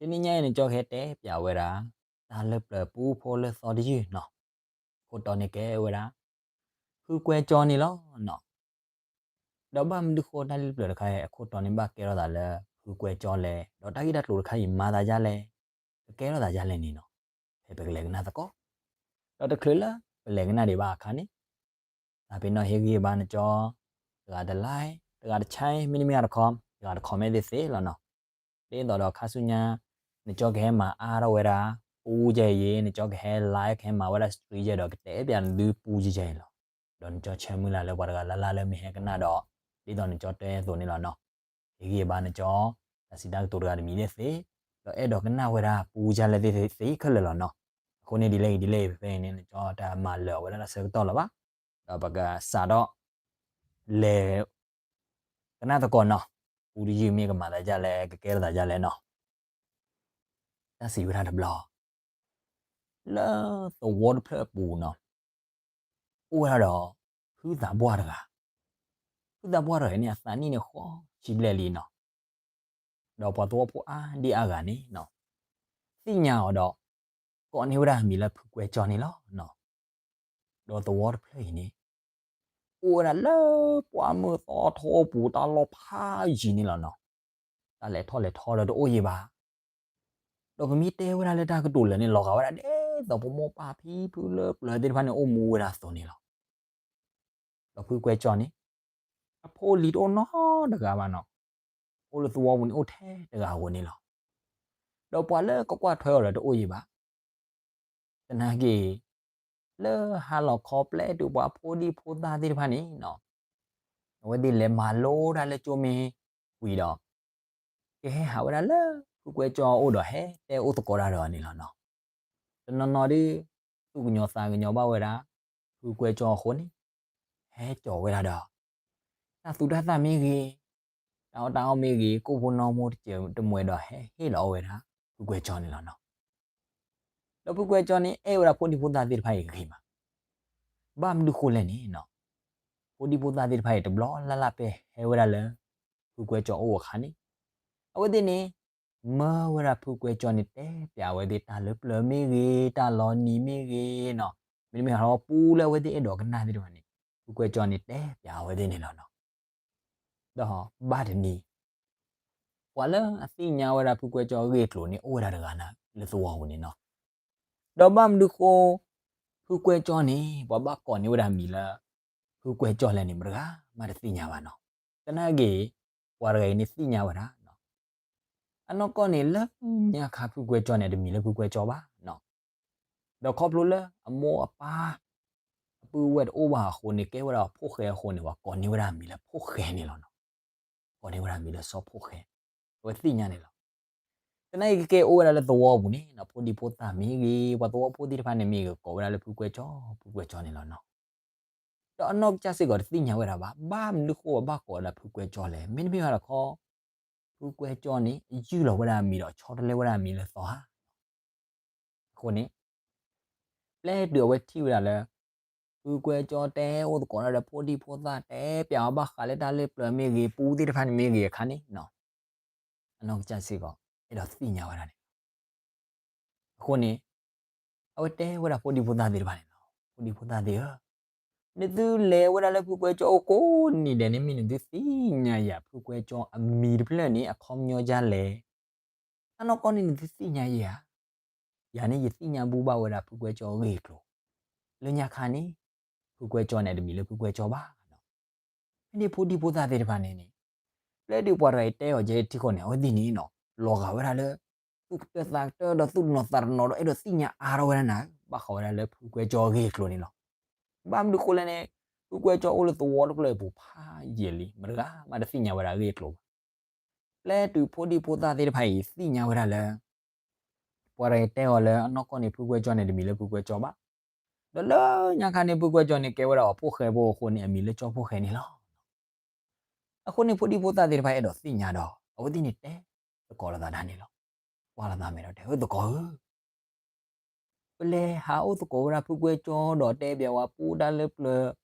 တနံၤညါအံၤ နကၠီကဟဲတဲပျးဝဲဒၣ် တၢ်လၢပျၢၤပူဖိလၢသီတယုၢ်နီၤ, အခိၣ်တီန့ၣ်ကဲဝဲဒၣ် ဖုကွဲကၠီန့ၣ်လီၤနီၤ. ဒီးဘၣ်မနုၤဃိတၢ်လၢပျၢၤတခါအံၤ အခိၣ်တီန့ၣ်ဘၣ်ကဲထီၣ်သးလၢ ဖုကွဲကၠီလဲၣ်, ဒီးတၢ်ဂ့ၢ်တၢ်ကျိၤတခါအံၤမၤသးဒ်လဲၣ်, ကကဲထီၣ်သးဒ်လဲၣ်န့ၣ်နီၤ, ဖဲပကလဲၤကနၣ်သကိး. ဒီးတချုးလၢပလဲၤကနၣ်ဒံးဘၣ်အခါန့ၣ် သးပ့ၤနီၣ်ဟ့ၣ်ဂံၢ်ဘါနကၠီ တဂၤတlike, တဂၤတshare, မ့တမ့ၢ်တဂၤတcomment, တဂၤတcommentသ့သ့လီၤနီၤ. ဒ်သိးဒီးခါဆူညါ နကၠီကဟဲမၤအါထီၣ်ဝဲဒၣ် ပူယဲအံၤ, နကၠီကဟဲlike, ကဟဲမၤဝဲဒၣ်streamယဲဒီး ကတဲပျးနသုပူယဲအံၤလီၤ. ဒီးနကၠီဆၢမုၢ်လၢ်လၢပှၤတဂၤလၢ်လၢ်လၢမ့ၢ်ဟဲကနၣ်ဒီး ဒ်သိးနကၠီတဲအသိးန့ၣ်လီၤနီၤ. ဟ့ၣ်ဂံၢ်ဘါနကၠီ တၢ်စံးတၢ်ကတိၤတဂၤတမံၤသ့သ့, ဒီးအဲၣ်ဒိးကနၣ်ဝဲဒၣ်ပူယဲလၢသ့သ့ခဲလၢာ်လီၤနီၤ. အဃိန့ၣ်ဒ်လဲၣ်ဂ့ၤဒ်လဲၣ်ဂ့ၤ ဖဲအံၤန့ၣ် နကၠီတမၤလၢာ်အဝဲဒၣ်တၢ်ဆၢကတီၢ်လၢၤဘၣ်. ဒီးပကစးထီၣ် လဲၤ ကနၣ်သကိးနီၤ, ပူတယုၢ်မ့ၢ်ကမၤသးဒ်လဲၣ်, ကကဲထီၣ်သးဒ်လဲၣ်နီၤ. တၢ်စံးဝဲဒၣ်တဘျီ လၢသဝီတဖျၢၣ်အပူၤနီၤ, အိၣ်ဝဲဒၣ်ဒီး ဖုသးပှၢ်တဂၤ, ဖုသးပှၢ်တဂၤအံၤန့ၣ် အသးနံၣ်န့ၣ်ဃိးဆံဘျဲၣ်လံနီၤ. ဒီးပှၤသဝီဖိအါဒံအါဂၤန့ၣ် သ့ၣ်ညါအီၤဒီး ကိးန့ၢ်ဝဲဒၣ်အမံၤလၢဖုကွဲကၠီန့ၣ်လီၤ. ဒီးသဝီတဖျၢၣ်အံၤန့ၣ် အိၣ်ဝဲဒၣ်လၢပှၢ်မုၢ်သီထီအပူၤ တၢ်လီၢ်ဖးယံၤန့ၣ်လီၤနီၤ. တၢ်လဲၤထီၣ်လဲၤထီဒီးတအိၣ်ယံၤဘၣ်. ဒီးပမ့ၢ်တဲဝဲဒၣ်လၢတၢ်ကတိၤလၢာ်န့ၣ် လီၤဂာ်ဝဲဒၣ်ဒ်သိးပမိၢ်ပၢ်ဖံဖုလၢပျၢၤသ့ၣ်တဖၣ်န့ၣ် အိၣ်မူဝဲဒၣ်အသိးန့ၣ်လီၤ. ဒီးဖုကွဲကၠီန့ၣ် အဖိလံၤတအိၣ်နီတဂၤဘၣ်နီၤ, အိၣ်လၢသဝီပူၤန့ၣ်အိၣ်ထဲတဂၤဧိၤန့ၣ်လီၤ. ဒီးပှၤလၢကကွၢ်ထွဲအီၤဒီးတအိၣ်ယံၤဘၣ်. သနာ်က့ လၢဟါလီၤခီ ပျဲတုၤပှၤဖိဒံဖိသၣ်သ့ၣ်တဖၣ်န့ၣ်နီၤ, အဝဲသ့ၣ်လဲၤမၤလိတၢ်လၢကၠိမ့ၢ်ဝံၤဒီး ကဟဲဟးဝဲဒၣ်လၢ ဖုကွဲကၠီအအိၣ်ဒီး ဟဲတဲအိၣ်သကိးတၢ်ဒီးအီၤန့ၣ်လီၤနီၤ. တနီၤနီၤဒီး သူၣ်ကညီၤသးကညီၤဘၣ်ဝဲဒၣ် ဖုကွဲကၠီအဃိန့ၣ် ဟဲစိာ်ဝဲဒၣ်ဒီး တၢ်သူတၢ်သၣ်မ့ၢ်ဂ့ၤ, တၢ်အီၣ်တၢ်အီမ့ၢ်ဂ့ၤ, ကိၣ်ဖိနီၢ်မိၢ်တစဲးတမှဲၤဒီး ဟဲဟ့ၣ်လီၤအီၣ်ဝဲဒၣ် ဖုကွဲကၠီန့ၣ်လီၤနီၤ. ဒီးဖုကွဲကၠီန့ၣ် အဲၣ်ဝဲဒၣ်ဖိဒံဖိသၣ်သ့ၣ်တဖၣ်အံၤဂ့ၤမး. ဘၣ်မနုၤဃိလဲၣ်န့ၣ်နီၤ, ဖိဒံဖိသၣ်သ့ၣ်တဖၣ်အံၤ တဘျီလၢ်လၢ်ဖဲဟဲဝဲဒၣ်လၢ ဖုကွဲကၠီအအိၣ်အခါန့ၣ် အဝဲသ့ၣ်န့ၣ် မၢဝဲဒၣ်ဖုကွဲကၠီန့ၣ် တဲပျးအဝဲသ့ၣ်တၢ်လၢပျၢၤမ့ၢ်ဂ့ၤ, တၢ်လီၤနံၤမ့ၢ်ဂ့ၤနီၤ, မ့တမ့ၢ်ဟးထီၣ်ပူလၢအဝဲသ့ၣ်အဲၣ်ဒိးကနၣ်သ့ၣ်တဖၣ်န့ၣ် ဖုကွဲကၠီန့ၣ်တဲပျးအဝဲသ့ၣ်န့ၣ်လီၤနီၤ. ဒီးဘၣ်တနံၤ ပှၤလၢအသ့ၣ်ညါဝဲဒၣ်ဖုကွဲကၠီအဂ့ၢ်အကျိၤန့ၣ် အိၣ်ဝဲဒၣ်တဂၤလၢသဝီပူၤန့ၣ်နီၤ. ဒီးဘၣ်မနုၤဃိ ဖုကွဲကၠီန့ၣ် ပှၤဘၣ်ကိးန့ၢ်ဝဲဒၣ်မံၤလၢ ဖုကွဲကၠီလဲၣ်န့ၣ် မတဂၤမးတသ့ၣ်ညါဘၣ်နီၤ. သနာ်က့ ပှၤတဂၤအံၤန့ၣ်သ့ၣ်ညါဝဲဒၣ် အနီၢ်ကီၢ်န့ၣ် လၢညါခါဖုကွဲကၠီန့ၣ် တမံၤလၢဖုကွဲကၠီဘၣ်နီၤ. ဒီးခီဖျိလၢအမိၢ်အပၢ် အပုၢ်ဝဲၢ်တအိၣ်ဘၣ်အဃိန့ၣ် ကဲဝဲဒၣ်အဖိၣ်ဃဲအဃိန့ၣ် ပှၤကိးန့ၢ်ဝဲဒၣ်မံၤလၢဖိၣ်ဃဲန့ၣ်လီၤနီၤ. ကိးန့ၢ်ဝဲဒၣ်မံၤလၢစီၤဖိၣ်ဃဲ, အဝဲသ့ၣ်ညါန့ၣ်လီၤ. သနာ်က့ကဲအိၣ်ဝဲဒၣ်လၢသဝီပူၤန့ၣ် ဖိဒံဖိသၣ်မ့ၢ်ဂ့ၤ ပှၤသဝီဖိသ့ၣ်တဖၣ်န့ၣ်မ့ၢ်ဂ့ၤ ကိးဝဲဒၣ်လၢဖုကွဲကၠီ ဖုကွဲကၠီန့ၣ်လီၤနီၤ. ဒီးအနီၢ်ကစၢ်စ့ၢ်ကီးတသ့ၣ်ညါဝဲဒၣ်ဘၣ် ဘၣ်မနုၤဃိဘၣ်ကိးဝဲဒၣ်ဖုကွဲကၠီလဲၣ်. မ့တမ့ၢ်ဘၣ်တခီ ဖုကွဲကၠီန့ၣ် အယုၢ်လီၤဝဲဒၣ်အမံၤဒီး ဆီတလဲဝဲဒၣ်အမံၤလၢသီဧါ. အဃိန့ၣ် ပျဲတုၤအဝဲထံၣ်ဝဲဒၣ်လၢ ဖုကွဲကၠီတဲအိၣ်သကိးတၢ်ဒီးဖိဒံဖိသၣ် တဲပျးအီၤဘၣ်ဃးလၢတၢ်လၢပျၢၤမ့ၢ်ဂ့ၤ ပူသ့ၣ်တဖၣ်န့ၣ်မ့ၢ်ဂ့ၤအခါန့ၣ် အနီၢ်ကစၢ်စ့ၢ်ကီး အဲၣ်ဒိးသ့ၣ်ညါဝဲဒၣ်န့ၣ်လီၤ. အဃိန့ၣ် အဝဲတဲဝဲဒၣ်ဖိဒံဖိသၣ်သ့ၣ်တဖၣ်န့ၣ်လီၤ. ဖိဒံဖိသၣ်သ့ၣ်ဧၢ, နသုလဲၤဝဲဒၣ်လၢဖုကွဲကၠီအအိၣ်ကိးနံၤဒဲးန့ၣ် မ့ၢ်နသုသ့ၣ်ညါယၤ ဖုကွဲကၠီအမံၤတဖျၢၣ်န့ၣ် အခီပညီဒ်လဲၣ်. အနီၢ်ကီၢ်န့ၣ် နသုသ့ၣ်ညါယဲဧါ. ယၤန့ၣ် ယသ့ၣ်ညါဘူၣ်ဘၣ်ဝဲဒၣ်ဖုကွဲကၠီအဂ့ၢ်အကျိၤ လၢညါခါန့ၣ် ဖုကွဲကၠီန့ၣ် တမံၤလၢဖုကွဲကၠီဘၣ်. ဖဲန့ၣ်ဖိဒံဖိသၣ်သ့ၣ်တဖၣ်န့ၣ်န့ၣ် ပျဲတုၤပှၤတဂၤအံၤတဲအီၤကဲထံဃီန့ၣ် အဝဲသ့ၣ်န့ၣ်နီၤ လီၤဂာ်ဝဲဒၣ်လၢ သူၣ်ကတၢၢ်သးကတၢၢ်ဒီးသူၣ်တနီၤသးတနီၤဒီး အဲၣ်ဒိးသ့ၣ်ညါအါထီၣ်ဝဲဒၣ်နၤ ဘၣ်ဃးဝဲဒၣ်လၢဖုကွဲကၠီအဂ့ၢ်အကျိၤန့ၣ်လီၤ. ဘၣ်မနုၤဃိလဲၣ်န့ၣ် ဖုကွဲကၠီအိၣ်လၢသဝီတဖျၢၣ်အပူၤဖးယံာ်လံ မတဂၤမးတသ့ၣ်ညါဝဲဒၣ်အဂ့ၢ်အကျိၤဘၣ်. ပျဲတုၤဖိဒံဖိသၣ်သ့ၣ်တဖၣ်အံၤသ့ၣ်ညါဝဲဒၣ်လၢ ပှၤတဂၤအံၤတဲအီၤလၢအနီၢ်ကီၢ်န့ၣ် ဖုကွဲကၠီန့ၣ် တမံၤလၢဖုကွဲကၠီဘၣ်. ဒီးလၢညါခါန့ၣ် ဖုကွဲကၠီန့ၣ် ကဲဝဲဒၣ်အဖိၣ်ဃဲဖိအဃိန့ၣ် အမံၤလၢကၠီဖိၣ်ဃဲန့ၣ်လီၤ. အဃိန့ၣ် ဖိဒံဖိသၣ်သ့ၣ်တဖၣ်အဲၣ်ဒိးသ့ၣ်ညါဒီး အဝဲသ့ၣ်န့ၣ်တဲသကိးလိာ်သးဒၣ်န့ၣ်လီၤ. ကွၢ်လိာ်သးမဲာ်ဒီးတဲ ဧၢ သကိးဧၢ ပလဲၤဟးအိၣ်သကိးဝဲဒၣ်ဖုကွဲကၠီဒီးတဲဘၣ်ဝဲပူတၢ်လၢပျၢၤ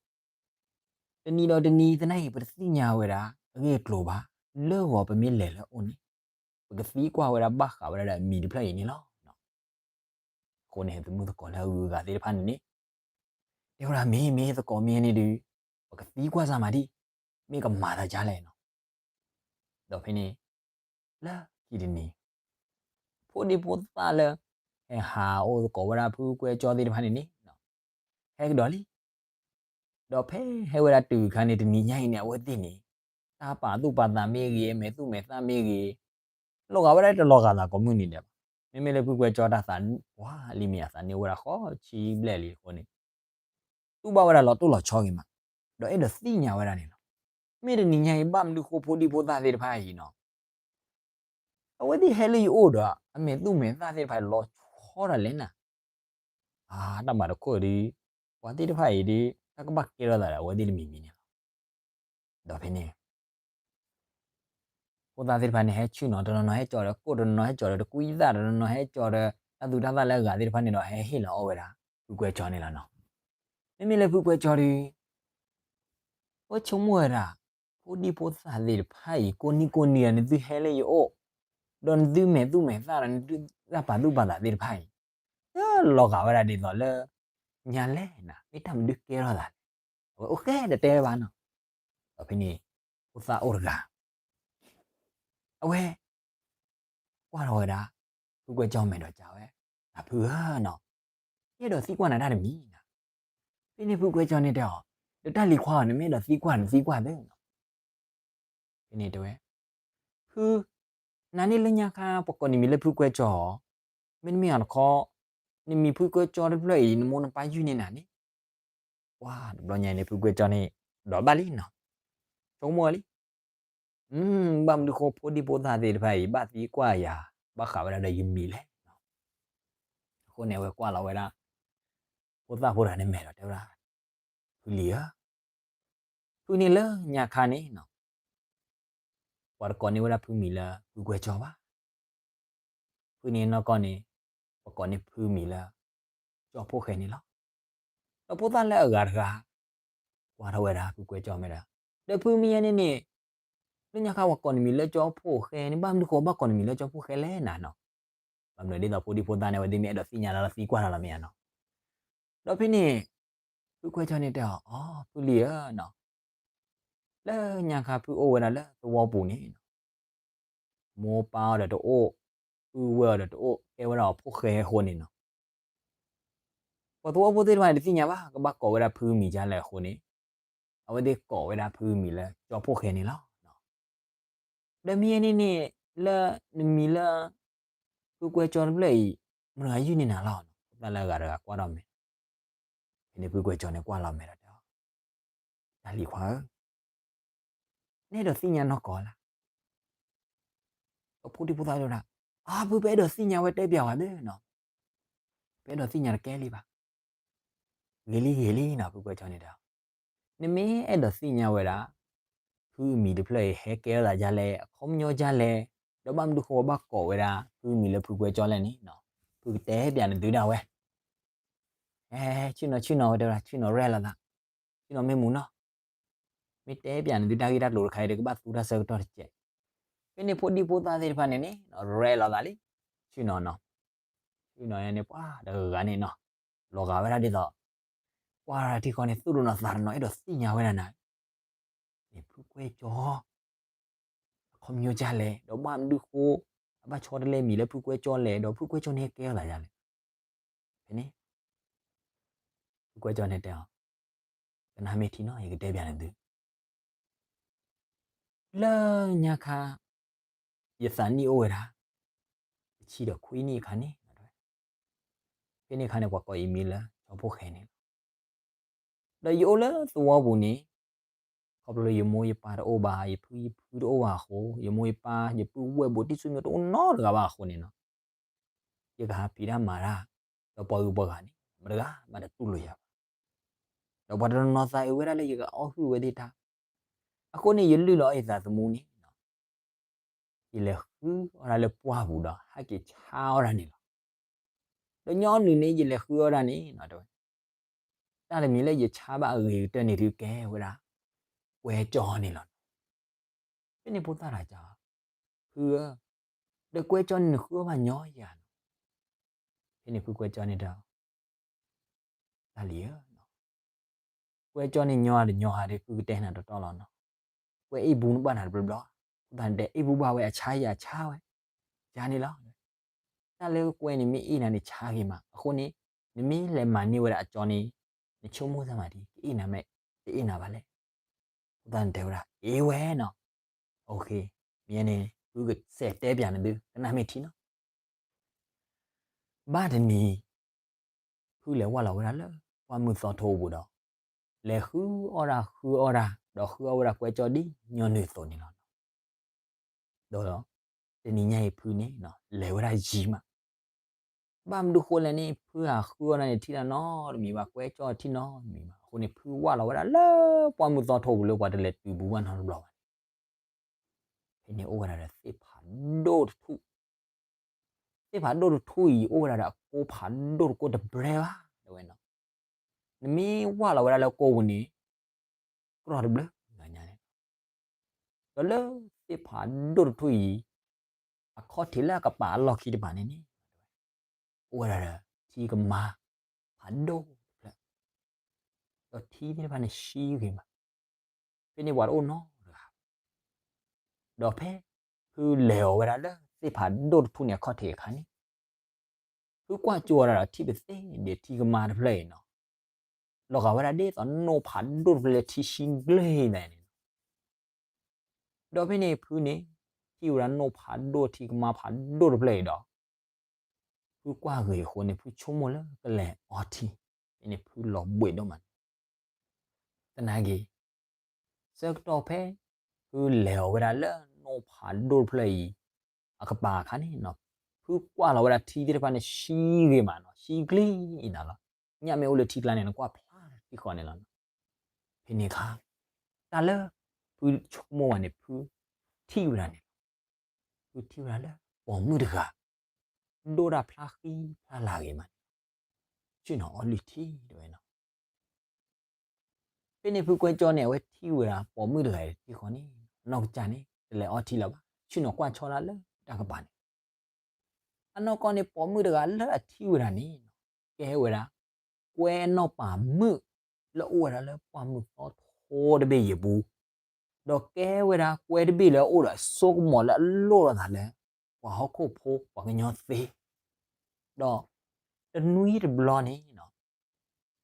တနံၤဒီးတနံၤ သနာ်က့ ပတသ့ၣ်ညါဝဲဒၣ်အဂ့ၢ်အကျိၤဘၣ်. လၢဂီၤပမ့ၢ်လဲၤလၢအအိၣ်န့ၣ် ကသံကွၢ်ဝဲဒၣ်ဘၣ်ဃးဝဲဒၣ်ဒီးအမံၤတဖျၢၣ်အံၤန့ၣ်လီၤ. အဃိန့ၣ် သမုၣ်သကိးလၢအဂုၤအဂၤသ့ၣ်တဖၣ်န့ၣ်န့ၣ် တဲဝဲဒၣ် မ့ၢ်မ့ၢ်သကိးမ့ၢ်န့ၣ်ဒီး ပကသံကွၢ်စၢ်မၤဒံး မ့ၢ်ကမၤသးဒ်လဲၣ်နီၤ. ဒီးဖဲန့ၣ် လၢခံတနံၤ ဖိဒံဖိသၣ်လၢ ဟဲဟးအိၣ်သကိးဝဲဒၣ်ဖုကွဲကၠီသ့ၣ်တဖၣ်န့ၣ်န့ၣ် ဟဲကဒီးလံ. ဒီးဖဲဟဲဝဲဒၣ်တုၤအခါန့ၣ် တနံၤညါအံၤန့ၣ် အဝဲသ့ၣ်န့ၣ် တၢ်ပာ်သူၣ်ပာ်သးမ့ၢ်ဂ့ၤ အမဲာ်သူၣ်မဲာ်သၣ်မ့ၢ်ဂ့ၤ လီၤဂာ်ဝဲဒၣ်တလီၤဂာ်သးကိးမုၢ်နံၤဒဲးဘၣ်. မ့မ့ၢ်လၢဖုကွဲကၠီတၢ်သးပှၢ်လံမ့ၢ်အသးန့ၢ်ဝဲဒၣ်ဃီဆံဘျဲၣ်လံအဃိန့ၣ် တူၢ်ဘၣ်ဝဲဒၣ်လီၤတိၢ်လီၤဆီဂ့ၤမး, ဒီးအဲၣ်ဒိးသ့ၣ်ညါဝဲဒၣ်န့ၣ်လီၤ. မ့ၢ်တနံၤညါအံၤ ဘၣ်မနုၤဃိဖိဒံဖိသၣ်သ့ၣ်တဖၣ်အံၤနီၤ အဝဲသ့ၣ်ဟဲလၢယအိၣ်ဒီး အမဲာ်သူၣ်မဲာ်သၣ်သ့ၣ်တဖၣ်လီၤဆီဒၣ်လဲာ်နၤ, အတၢ်မၤတခိၣ်ဒီး ပှၤသ့ၣ်တဖၣ်အံၤဒီး တၢ်ကဘၣ်ကဲထီၣ်သးဒီးအဝဲသ့ၣ်တမံၤမံၤန့ၣ်လီၤ. ဒီးဖဲန့ၣ် ဖိသၣ်သ့ၣ်တဖၣ်န့ၣ် ဟဲဆ့ၣ်နီၤ တနီၤနီၤဟဲကၠီၤဒီးကိၣ်, တနီၤနီၤဟဲကၠီၤဒီးတကွံသၣ်, တနီၤနီၤဟဲကၠီၤဒီး တၢ်သူတၢ်သၣ်လၢအဂၤသ့ၣ်တဖၣ်န့ၣ်ဒီး ဟဲဟ့ၣ်လီၤအီၣ်ဝဲဒၣ် ဖုကွဲကၠီန့ၣ်လီၤနီၤ. မ့မ့ၢ်လၢဖုကွဲကၠီဒီး အဝဲဆိကမိၣ်ဝဲဒၣ် ဖိဒံဖိသၣ်သ့ၣ်တဖၣ်အံၤ ကိးနံၤကိးနံၤဒီး နသုဟဲလၢယအိၣ်, ဒီးနသုမဲာ်သူၣ်မဲာ်သၣ်ဒီး နသုတၢ်ပာ်သူၣ်ပာ်သးသ့ၣ်တဖၣ်အံၤ တလီၤဂာ်ဝဲဒၣ်ဒ်သိးလၢ ညါလဲၣ်နၤ, မ့ၢ်တၢ်မနုၤကဲထီၣ်သးလဲၣ်, အဝဲအိၣ်ဃဲတတဲဝဲဘၣ်နီၤ. ဒီးဖဲန့ၣ် ဖိသၣ်အိၣ်တဂၤ အဝဲ ကွၢ်ထီၣ်ဝဲဒၣ် ဖုကွဲကၠီမဲာ်ဒီးစံးဝဲ, တၢ်ဖုဧၢနီၤ, ယအဲၣ်ဒိးသံကွၢ်နၤတၢ်တမံၤနီၤ. ဖဲန့ၣ်ဖုကွဲကၠီန့ၣ်တဲအီၤ, ဒီးတၢ်လံၤခွါဧၢ, နမ့ၢ်အဲၣ်ဒိးသံကွၢ် နသံကွၢ်သ့နီၤ. ဖဲန့ၣ်တဲဝဲ, ဖု, နၤန့ၣ်လၢညါခါ ပှၤကိးနမံၤလၢဖုကွဲကၠီဧါ, မ့တမ့ၢ်အီၤတခီ နမံၤဖုကွဲကၠီတဖျၢၣ်အံၤ နမိၢ်နပၢ်ယုၢ်န့ၢ်နၤန့ၣ်. ပှၤတဘျီညါန့ၣ် ဖုကွဲကၠီန့ၣ် ဒီးဘၣ်လံနီၤ, ဆိကမိၣ်လံ ဘၣ်မနုၤဃိဖိဒံဖိသၣ်သ့ၣ်တဖၣ်အံၤ ဘၣ်သံကွၢ်ယၤ ဘၣ်ဃးဝဲဒၣ်ဒီးယမံၤလဲၣ်. အဃိန့ၣ် အဝဲကွၢ်လီၤဝဲဒၣ် ဖိသၣ်ဖိတဂၤန့ၣ်မဲာ်ဒီးတဲဝဲဒၣ်, ဖုလံၤဧၢ, ဖုန့ၣ်လၢညါခါန့ၣ်နီၤ ပှၤတကိးန့ၢ်ဝဲဒၣ်ဖုမံၤလၢဖုကွဲကၠီဘၣ်. ဖုန့ၣ်နီၢ်ကီၢ်န့ၣ် ပှၤကိးန့ၢ်ဖုမံၤလၢ ကၠီဖိၣ်ဃဲန့ၣ်လီၤ. ဒီးဖိသၣ်လၢအဂၤတဂၤ ကွၢ်ထီၣ်ဝဲဒၣ်ဖုကွဲကၠီမဲာ်ဒီး, ဒီးဖုမ့ၢ်ယဲန့ၣ်န့ၣ် လၢညါခါပှၤကိးနမံၤလၢကၠီဖိၣ်ဃဲန့ၣ် ဘၣ်မနုၤဃိဘၣ်ကိးနမံၤလၢကၠီဖိၣ်ဃဲလဲၣ်နၤနီၤ. ဘၣ်မနုၤဒ်သိးဖိဒံဖိသၣ်န့ၣ် အဝဲသ့ၣ်မ့ၢ်အဲၣ်ဒိးသ့ၣ်ညါလၢသံကွၢ်တၢ်လီၤမ့ၢ်ဧါနီၤ. ဒီးဖဲန့ၣ် ဖုကွဲကၠီန့ၣ်တဲအီၤ, အီ ဖုလံၤဧၢနီၤ, လၢညါခါဖုအိၣ်ဝဲဒၣ်လၢသဝီပူၤန့ၣ် မိၢ်ပၢ်အီၤဒီးတအိၣ်, ပုၢ်ဝဲၢ်အီၤဒီးတအိၣ်, ကဲဝဲဒၣ်အီၤဖိၣ်ဃဲအဃိန့ၣ်နီၤ, ပှၤသဝီဖိသ့ၣ်တဖၣ်န့ၣ် တသ့ၣ်ညါဘၣ် ကဘၣ်ကိးဝဲဒၣ်ဖုမံၤဒ်လဲၣ်အဃိန့ၣ်, အဝဲသ့ၣ်ကိးဝဲဒၣ်ဖုမံၤလၢကၠီဖိၣ်ဃဲန့ၣ်လီၤ. ဒီးမ့ၢ်ယဲန့ၣ်န့ၣ် လၢနမံၤလၢ ဖုကွဲကၠီတဖျၢၣ်အံၤ မတၤတဂၤယုၢ်န့ၢ်နၤလီၤ. ဖိသၣ်လၢအဂၤတဂၤကွၢ်ထီၣ်မဲာ်, ဖဲန့ၣ်ဖုကွဲကၠီန့ၣ်ကွၢ်လီၤမဲာ်ဒီးတဲအီၤ, တၢ်လံၤခွါဧၢ, နအဲၣ်ဒိးသ့ၣ်ညါနီၢ်ကီၢ်လၢ ပဖိဒံဖိသၣ်တဲဝဲဒၣ်, အါ ဖု ပအဲၣ်ဒိးသ့ၣ်ညါဝဲတဲပျးဝဲသ့နီၤ, ပအဲၣ်ဒိးသ့ၣ်ညါတကဲလံဘၣ်. ဂ့ၤလံဂ့ၤလံနီၤ ဖုကွဲကၠီန့ၣ်တဲအီၤ, နမ့ၢ်အဲၣ်ဒိးသ့ၣ်ညါဝဲဒၣ် ဖုအမံၤတဖျၢၣ်အံၤ ဟဲကဲထီၣ်သးဒ်လဲၣ်, အခီပညီဒ်လဲၣ်, ဒီးဘၣ်မနုၤဃိဘၣ်ကိးဝဲဒၣ် ဖုအမံၤလၢဖုကွဲကၠီလဲၣ်န့ၣ်, ဖုကတဲပျးနသုဒၣ်ဝဲ. ဟဲ ဆ့ၣ်နီၤဆ့ၣ်နီၤဝဲတဲဝဲဒၣ် ဆ့ၣ်နီၤရဲၣ်လီၤသး, ဆ့ၣ်နီၤမ့ၢ်မူနီၤ, မ့ၢ်တဲပျးနသုတၢ်ဂ့ၢ်တၢ်ကျိၤတခါအံၤဒီး ကဘၣ်သူတၢ်ဆၢကတီၢ်တစဲး. ဖဲန့ၣ်ဖိဒံဖိသၣ်သ့ၣ်တဖၣ်န့ၣ်န့ၣ် ရဲၣ်လီၤသးလံ, ဆ့ၣ်နီၤနီၤ, ဆ့ၣ်နီၤန့ၣ်ပှၤတဂၤဂၤန့ၣ်နီၤ, လီၤဂာ်ဝဲဒၣ်ဒ်သိး ကွၢ်ထံဃီန့ၣ် သူၣ်တနီၤသးတနီၤ အဲၣ်ဒိးသ့ၣ်ညါဝဲဒၣ်နၤ, န့ၣ်ဖုကွဲကၠီ အခီပညီဒ်လဲၣ်, ဒီးဘၣ်မနုၤဃိ အဘၣ်ဆီတလဲမံၤလၢဖုကွဲကၠီလဲၣ်, ဒီးဖုကွဲကၠီန့ၣ်ဟဲကဲထီၣ်သးဒ်လဲၣ်. ဖဲန့ၣ် ဖုကွဲကၠီန့ၣ်တဲအီၤ, ကနၣ်မ့ၢ်ထံနီၤ ယကတဲပျးနသု, လၢညါခါ ယသးနံၣ်အိၣ်ဝဲဒၣ် တဆံဒီးခွံနံၣ်အခါန့ၣ်, ဖဲန့ၣ်အခါန့ၣ် ပှၤကိးယမံၤလၢကၠီဖိၣ်ဃဲန့ၣ်လီၤ. ဒီးယအိၣ်လၢသဝီပူၤန့ၣ် ခီဖျိလၢယမိၢ်ယပၢ်တအိၣ်ဘၣ်, ယဖုယဖုတအိၣ်ဘၣ်အဃိ, ယမိၢ်ယပၢ် ယပုၢ်ဝဲၢ်ဘိးတံၢ်ဆူၣ်မ့ၢ်တအိၣ်နီတဂၤဘၣ်အဃိန့ၣ်နီၤ, ယကဟးဖံးတၢ်မၤတၢ်, ဒီးပှၤဂုၤပှၤဂၤန့ၣ် မတဂၤမးတတူၢ်လိာ်ယၤဘၣ်. ဒီးပှၤတနီၤနီၤသးအုးဝဲဒၣ်လၢယကအီၣ်ဟုၣ်ဝဲသ့ၣ်တၢ်, အဃိန့ၣ် ယလုၢ်လီၤအီၣ်ယသးသမူန့ၣ် ယလဲၤဃုအီၣ်တၢ်လၢပှၢ်ပူၤဒီး ဟဲက့ၤဆါအီၣ်တၢ်န့ၣ်လီၤ. ဒီးညီနုၢ်န့ၣ် ယလဲၤဃုအီၣ်တၢ်န့ၣ် တဲဝဲ, တၢ်တမံၤလၢယဆါဘၣ်အဂ့ၤကတၢၢ်န့ၣ် ဒုးကဲဝဲဒၣ် ကွဲကၠီန့ၣ်လီၤ. ဖဲန့ၣ်ဖိသၣ်တဂၤစံး, ဖုဧၢ, တကွဲကၠီန့ၣ်နဃုအီၣ်ဘၣ်ညီယၤနီၤ. ဖဲန့ၣ်ဖုကွဲကၠီန့ၣ်တဲ တၢ်လံၤဧၢ, ကွဲကၠီန့ၣ်ညီတညီဟါဒီး ဖုကတဲနၤတီတီလီၤနီၤ. ကွဲအ့ၣ်ဘူနဘၣ်နၤတဘျီဘျီ, အဃိသတးန့ၣ် တဲအ့ၣ်ဘူဘၣ်ဝဲအဆါယၤဆါဝဲ, ယၤန့ၣ်လီၤ. တၢ်လၢကွဲန့ၣ်မ့ၢ်အ့ၣ်နၤန့ၣ်ဆါဂ့ၤမး, အဃိန့ၣ် နမ့ၢ်လဲၤမၤန့ၢ်ဝဲဒၣ်အကၠီန့ၣ် နဆိကမိၣ်သးမးဒ် ကအ့ၣ်နၤမ့ၢ်တအ့ၣ်နၤဘၣ်လဲၣ်. အဃိသတးန့ၣ်တဲဝဲဒၣ် အ့ၣ်ဝဲနီၤ. မ့ၢ်န့ၣ် ဖုကစဲးတဲပၠးနသု ကနၣ်မ့ၢ်ထံနီၤ. ဘၣ်တနံၤ ဖုလဲၤဝၢ်လီၤဝဲဒၣ်လၢပှၢ်မုၢ်သီထိအပူၤဒီး လဲၤဃုအီၣ်တၢ်ဃုအီၣ်တၢ် ဒီးဃုအီၣ်ဝဲဒၣ်ကွဲကၠီဒ်ညီနုၢ်အသိးန့ၣ်လီၤ. ဒီးတနံၤညါအံၤဖုန့ၣ် လဲၤဝဲဒၣ်ယံၤမး, ဘၣ်မနုၤဃိလဲၣ်န့ၣ် ဖုဟးဃုအီၣ်တၢ်န့ၣ်ထံၣ်တၢ်နီတမံၤဘၣ်, ကွဲကၠီထံၣ်နီတမံၤဘၣ်. အဃိန့ၣ် ဖုဝၢ်လီၤဝဲဒၣ်လၢပှၢ်မုၢ်သီထိပူၤလၢပှၤတလဲၤတုၤဘူးဘၣ်နီတဘျီဘၣ်န့ၣ် ဖဲန့ၣ်အိၣ်ဝဲဒၣ်ဒီးသ့ၣ်ဖးဒိၣ်တထူၣ်, သ့ၣ်ဖးဒိၣ်တထူၣ်အံၤ အိၣ်ဝဲဒၣ်ဒီးအကိးဖးဒိၣ်တကိးတဘျဲဘၣ် တဲဝဲနီၤ. နမ့ၢ်ဝၢ်လီၤဝဲဒၣ်လၢကိးပူၤန့ၣ် ကြီတဘျၢညါန့ၣ်, ဒီးလၢသ့ၣ်ဖးဒိၣ်တထူၣ်အံၤ အခီၣ်ထံးလၢအကပၤအလီၢ်ခံတဖၣ်န့ၣ်န့ၣ် အိၣ်ဝဲဒၣ်ဒီးထံကမါ ဖးဒိၣ်တဖျၢၣ်, ဒီးထံသ့ၣ်တဖၣ်န့ၣ်ဆှံဂ့ၤမး, ဖဲန့ၣ်ပှၤတအိၣ်နီတဂၤဘၣ်. ဒီးဖဲဖုလဲၤအီၤဝဲဒၣ်လၢသ့ၣ်ဖးဒိၣ်တထူၣ်န့ၣ်အခီၣ်ထံးအခါန့ၣ် ဖုကွၢ်ကၠိဝဲဒၣ်ဒီးထံၣ်ပသ့ၣ်ဒီးထံကမါတဖျၢၣ်အံၤနီၤ, လီၤဂာ်ဝဲဒၣ်ဒ်သိးနိၣ်ဖးဒိၣ်တဖျၢၣ်လၢထံဆှံဂ့ၤဒၣ်န့ၣ်လီၤ. ဒီးဖဲန့ၣ်ဖုန့ၣ် ထံၣ်ဝဲဒၣ်နိၣ်ဖးဒိၣ်ထံကမါဖးဒိၣ်တဖျၢၣ်အံၤဒီး ဖုကွၢ်ဂ့ၤအဃိန့ၣ် ဖုဆိကမိၣ်လၢကလဲၤအီထံ, ဖဲန့ၣ်ဖုလီၤဘှံးဒိၣ်မးန့ၣ် သနာ်က့ ဆၢကတီၢ်ဖဲ ဖုလဲၤအီၤဝဲဒၣ်လၢနိၣ်ဖးဒိၣ်တဖျၢၣ်အံၤ အကပၤအခါန့ၣ် ဖုကွၢ်လီၤဝဲဒၣ်ထံသ့ၣ်တဖၣ်န့ၣ် ဆှံဂ့ၤမးနီၤ, ဆှံကျ့အံၤနၤလီၤ. ညၣ်မ့ၢ်အိၣ်လၢထံကျါန့ၣ် နကွၢ်ဖျါထံဃီန့ၣ်လီၤ. ဖဲန့ၣ်အခါ တၢ်လၢ ဖုဆိကမိၣ်ဝဲန့ၣ် ဖုထံၣ်ဝဲဒၣ်န့ၣ်လီၤ. ဖုထံၣ်ဝဲဒၣ်လၢပိာ်မုၣ်တဂၤ ဒိၣ်တၢ်ဖျါဃံဖျါလၤဂ့ၤမးန့ၣ် ဆ့ၣ်နီၤအီလုၢ်ထံတဲဝဲနီၤ. ဖဲန့ၣ်ဖုကွဲကၠီန့ၣ် အဝဲထံၣ်ဝဲဒၣ်ပိာ်မုၣ်တဂၤအံၤတထံၣ်ဃီန့ၣ် နီၢ်ကစၢ်န့ၣ် တလဲၤအီထံလၢၤဘၣ်, ဆ့ၣ်နီၤကွၢ်ဆီတၢ်လၢတၢ်ကပၤန့ၣ်. အနီၢ်ကီၢ်န့ၣ် ပိာ်မုၣ်တဂၤလၢအထံၣ်ဝဲဒၣ်န့ၣ် ကဲဝဲဒၣ် ကွဲအနီၢ်ပၤမုၣ် လၢအအိၣ်ဝဲဒၣ်လၢပှၢ်မုၢ်သီထိတဘ့ၣ်အံၤအပူၤ, ဒီးကဲဝဲဒၣ်ကွဲတဘ့ၣ်လၢအအိၣ်ဒီးအစိကမီၤလၢအလိၣ်လိာ်သးလၢ ပှၤဟီၣ်ခိၣ်ဖိပှၤကညီသ့, ဒီးတနွံတဘျီန့ၣ်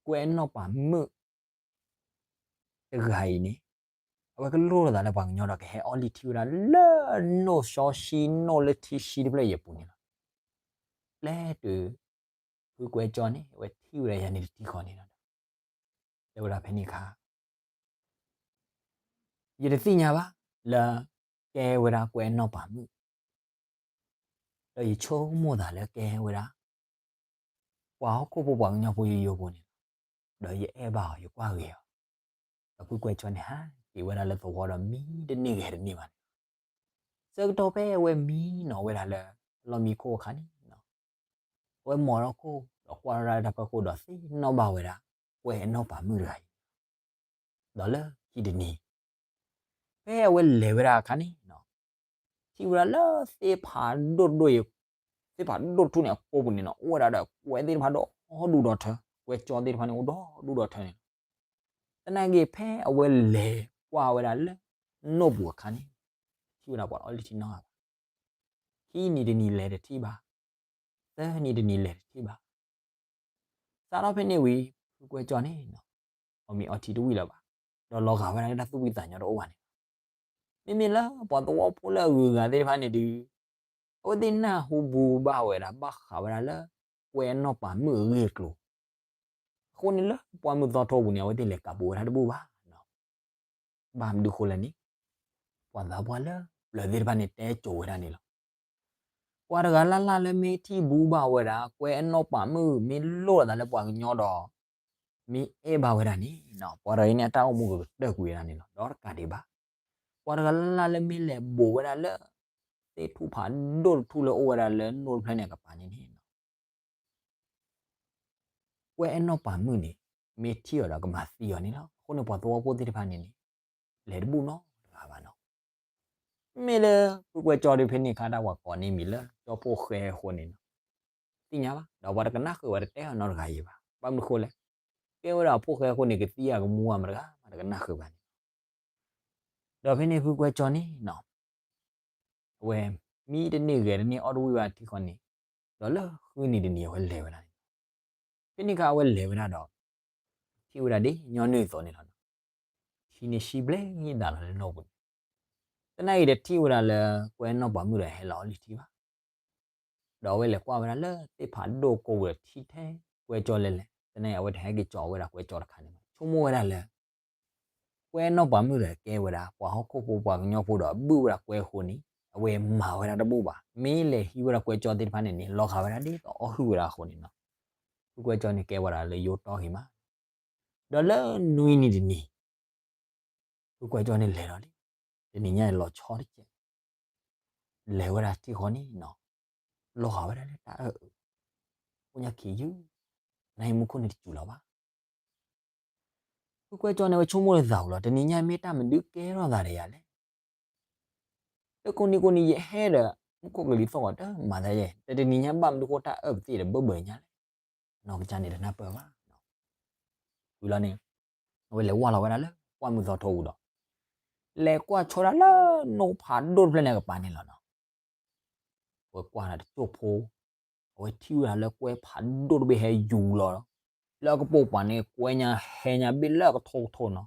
ကွဲအနီၢ်ပၤမုၣ် တဂၤအံၤန့ၣ် အဝဲကလိၣ်လိာ်သးလၢပှၤကညီဒီး ကဟဲအီလုၢ်ထံဝဲဒၣ်လၢနိၣ်စီဆှံနိၣ်လၢထံဆှံတဖျၢၣ်အံၤအပူၤန့ၣ်လီၤ. ပျဲတုၤ ဖုကွဲကၠီန့ၣ် အဝဲထံၣ်ဝဲဒၣ်ယၤန့ၣ်တထံၣ်ဃီန့ၣ်လီၤ. တဲဝဲဒၣ်ဖဲန့ၣ်အခါ ယတသ့ၣ်ညါဘၣ်လၢ ကဲဝဲဒၣ်ကွဲအနီၢ်ပၤမုၣ်, ဒီးယဆိကမိၣ်သးလၢကဲဝဲဒၣ် ပှၤဟီၣ်ခိၣ်ဖိပှၤကညီဖိယိယိဖိန့ၣ်လီၤ. ဒီးယအဲၣ်ဘၣ်အီၤ ယကွၢ်ဂ့ၤအီၤ, ဒီးဖုကွဲကၠီန့ၣ် ဟးက့ၤဝဲဒၣ်လၢသဝီဒီးမံတန့ၢ်ဂဲၤတန့ၢ်ဘၣ်န့ၣ်လီၤ. ဆၢကတီၢ်ဖဲအဝဲမံနီၤဝဲဒၣ်လၢ လီၢ်မံခိၣ်အခါန့ၣ် အဝဲမီၢ်ထီၣ်ခိၣ် ဒီးကွၢ်ထီၣ်ဒၣ်လၢတၢ်ဖီခိၣ်ဒီးသ့ၣ်နီၣ်ဘၣ်ဝဲဒၣ် ကွဲအနီၢ်ပၤမုၣ်တဂၤအံၤ, ဒီးလၢခံတနံၤ ဖဲအဝဲလဲၤဝဲဒၣ်အခါန့ၣ် ထံၣ်ဝဲဒၣ်လၢသ့ၣ်ဖးဒိၣ်တဒိၣ်အံၤ, သ့ၣ်ဖးဒိၣ်တထူၣ်န့ၣ်အကိာ်ပူၤန့ၣ်နီၤ အိၣ်ဝဲဒၣ်ဒီးကွဲသ့ၣ်တဖၣ်ဒီးအီၣ်ဒူၣ်ဒီးထၢ, ကွဲကၠီသ့ၣ်တဖၣ်န့ၣ်အိၣ်ဒီးဒူၣ်ဒီးထၢန့ၣ်လီၤ. သနာ်က့ဖဲအဝဲလဲၤကွၢ်ဝဲဒၣ်လၢ နိၣ်ပူၤအခါန့ၣ် ထံၣ်ဝဲဒၣ်ပှၤတအီၣ်လံထံနီတဂၤဘၣ်. ခံနံၤတနံၤလဲၤတထံၣ်ဘၣ်, သၢနံၤတနံၤလဲၤတထံၣ်ဘၣ်. စးထီၣ်ဖဲန့ၣ်ဝံၤ ဖုကွဲကၠီန့ၣ် အီၣ်မ့ၤအီထံတဝံၣ်လၢၤဘၣ်, ဒီးလီၤဂာ်ဝဲဒၣ်လၢတၢ်သူၣ်ဖှံသးညီတအိၣ်ဘၣ်န့ၣ်လီၤ. မ့မ့ၢ်လၢပှၤသဝီဖိလၢအဂုၤအဂၤသ့ၣ်တဖၣ်န့ၣ်ဒီး အဝဲသ့ၣ်နၢ်ဟူဘူးဘၣ်ဝဲဒၣ် ဘၣ်ဃးဝဲဒၣ်လၢ ကွဲအနီၢ်ပၤမုၣ်အဂ့ၢ်အကျိၤ, အဃိန့ၣ်လၢပှၢ်မုၢ်သီထိပူၤန့ၣ် အဝဲသ့ၣ်လဲၤကးဘူးဝဲဒၣ်တဘူးဘၣ်. ဘၣ်မနုၤဃိလဲၣ်န့ၣ် ပှၤသးပှၢ်လၢပျၢၤသ့ၣ်တဖၣ်န့ၣ် တဲကိၤဝဲဒၣ်န့ၣ်လီၤ. ပှၤတဂၤလၢ်လၢ်လၢမ့ၢ်ထံၣ်ဘူးဘၣ်ဝဲဒၣ် ကွဲအနီၢ်ပၤမုၣ် မ့ၢ်လိၣ်လီၤသးလၢပှၤကညီဒီး မ့ၢ်အဲၣ်ဘၣ်ဝဲဒၣ်န့ၣ် ပှၤတဂၤအံၤန့ၣ် အတၢ်အိၣ်မူကကတၢၢ်ကွံာ်ဝဲဒၣ်န့ၣ်လီၤ. ဒီးတကးဒံးဘၣ် ပှၤတဂၤလၢ်လၢ်လၢမ့ၢ်လဲၤဘူးဝဲဒၣ်လၢ သ့ၣ်ထူၣ်ဖးဒိၣ်တထူၣ်လၢအိၣ်ဝဲဒၣ်လၢနိၣ်တဖျၢၣ်န့ၣ်အကပၤန့ၣ်န့ၣ် ကွဲအနီၢ်ပၤမုၣ်န့ၣ် မ့ၢ်ထံၣ်အီၤဒီးကမၤသံအီၤန့ၣ်လီၤ. အဃိန့ၣ် ပှၤသဝီဖိသ့ၣ်တဖၣ်န့ၣ်န့ၣ် လဲၤတဘူးနီတဂၤဘၣ်နီၤ. မ့ၢ်လၢဖုကွဲကၠီဒုး ဖဲန့ၣ်အခါ တၢ်ပှၤကိးန့ၢ်မံၤလၢကၠီဖိၣ်ဃဲအဃိန့ၣ်နီၤ, သ့ၣ်ညါဘၣ်, ဒီးပှၤတကနၣ်ဃုာ်ဝဲ တတဲအီၤနီတဂၤအံၤဘၣ်. ဘၣ်မနုၤဃိလဲၣ်, ကဲဝဲဒၣ်အဖိၣ်ဃဲအဃိန့ၣ် ကသံအကမူအမတဂၤ မတကနၣ်ဃုာ်ဘၣ်န့ၣ်. ဒီးဖဲန့ၣ်ဖုကွဲကၠီန့ၣ်နီၤ အဝဲ မံတန့ၢ်ဂဲၤတန့ၢ်အီၣ်တဝံၣ်ဘၣ်ထံဃီန့ၣ်, ဒီးလၢဃုနံၤတနံၤအဝဲလဲၤဝဲဒၣ်န့ၣ်, ဖဲန့ၣ်အခါအဝဲလဲၤဝဲဒၣ်ဒီး ထံၣ်ဝဲဒၣ်ဒ်ညီနုၢ်အသိးန့ၣ်လီၤ. ထံန့ၣ်ဆံဘျဲၣ်ယံၤဒၣ်လီၤလၢနီၢ်ပူၤန့ၣ်, တနၢ်အံၤဒီးထံၣ်ဝဲဒၣ်လၢ ကွဲနီၢ်ပၤမုၣ်ဒီးဟဲလီၤအီၣ်လံထံဘၣ်. ဒီးအဝဲလဲၤကွၢ်ဝဲဒၣ်လၢသ့ၣ်ဖးဒိၣ်ကိးပူၤဒီးထံၣ်ထဲကွဲကၠီလဲၤလဲၤ, တနၢ်အံၤအဝဲတဟဲက့ၤကၠီဝဲဒၣ်ကွဲကၠီတခါန့ၣ်ဘၣ်. ဆိကမိၣ်ဝဲဒၣ်လၢ ကွဲနီၢ်ပၤမုၣ်ဒီးကဲဝဲဒၣ် ပှၤဟီၣ်ခိၣ်ဖိပှၤကညီဖိဒီးဘုၣ်ဝဲဒၣ်ကွဲအဃိန့ၣ် အဝဲမၤဝဲဒၣ်တဘူၣ်ဘၣ်. မ့ၢ်လဲၤဟံးဝဲဒၣ်ကွဲကၠီသ့ၣ်တဖၣ်န့ၣ်န့ၣ် လီၤဂာ်ဝဲဒၣ်ဒ်သိးအီၣ်ဟုၣ်ဝဲဒၣ်အဃိန့ၣ်နီၤ, ဖုကွဲကၠီန့ၣ်ကဲဝဲဒၣ်လၢယိတီဂ့ၤမး. ဒီးလၢနွံနံၤတနံၤ ဖုကွဲကၠီန့ၣ်လဲၤဒီးလံ, တနံၤညါအံၤလီၤဆီတကဲး, လဲၤဝဲဒၣ်ထံဃီန့ၣ်နီၤ, လီၤဂာ်ဝဲဒၣ်လၢတၢ်အၢၣ်အုး, အိၣ်ညါခံယုၢ်, နၢ်ဟံၣ်မူခိၣ်န့ၣ်တစူၤလီၤဘၣ်. ဖုကွဲကၠီန့ၣ်ဝဲဆိကမိၣ်လၢသးပူၤလီၤ, တနံၤညါမ့ၢ်တၢ်မနုၤကဲထီၣ်သးဒီးယၤလဲၣ်. လၢကိးနံၤကိးနံၤယဟဲဒီး မူခိၣ်ကလံၤသီၣ်ဂီၤတမၤသးယဲၢ်, တနံၤညါဘၣ်မနုၤဃိတၢ်အၢၣ်ပသ့ၣ်ဒီးဘၢဘၢညါလဲၣ်, နီၢ်ကစၢ်န့ၣ်တနၢ်ပၢၢ်ဘၣ်. ဝံၤလီၤန့ၣ် အဝဲလဲၤဝၢ်လီၤဝဲဒၣ်လၢပှၢ်မုၢ်သီထိပူၤဒီး လဲၤကွၢ်ဆိဒၣ်လၢနိဖးဒိၣ်တဖျၢၣ်န့ၣ်အကပၤန့ၣ်လီၤနီၤ. အဝဲကွၢ်ဒီးတစိၢ်ဖိ, အဝဲထံၣ်ဝဲဒၣ်လၢကွဲဖးဒိၣ်တဘ့ၣ်ဟဲယူၤလီၤ, လၢအကပိာ်ပၤန့ၣ် ကွဲညါဟဲညါဘ့ၣ်လၢအကထိကထိနီၤ.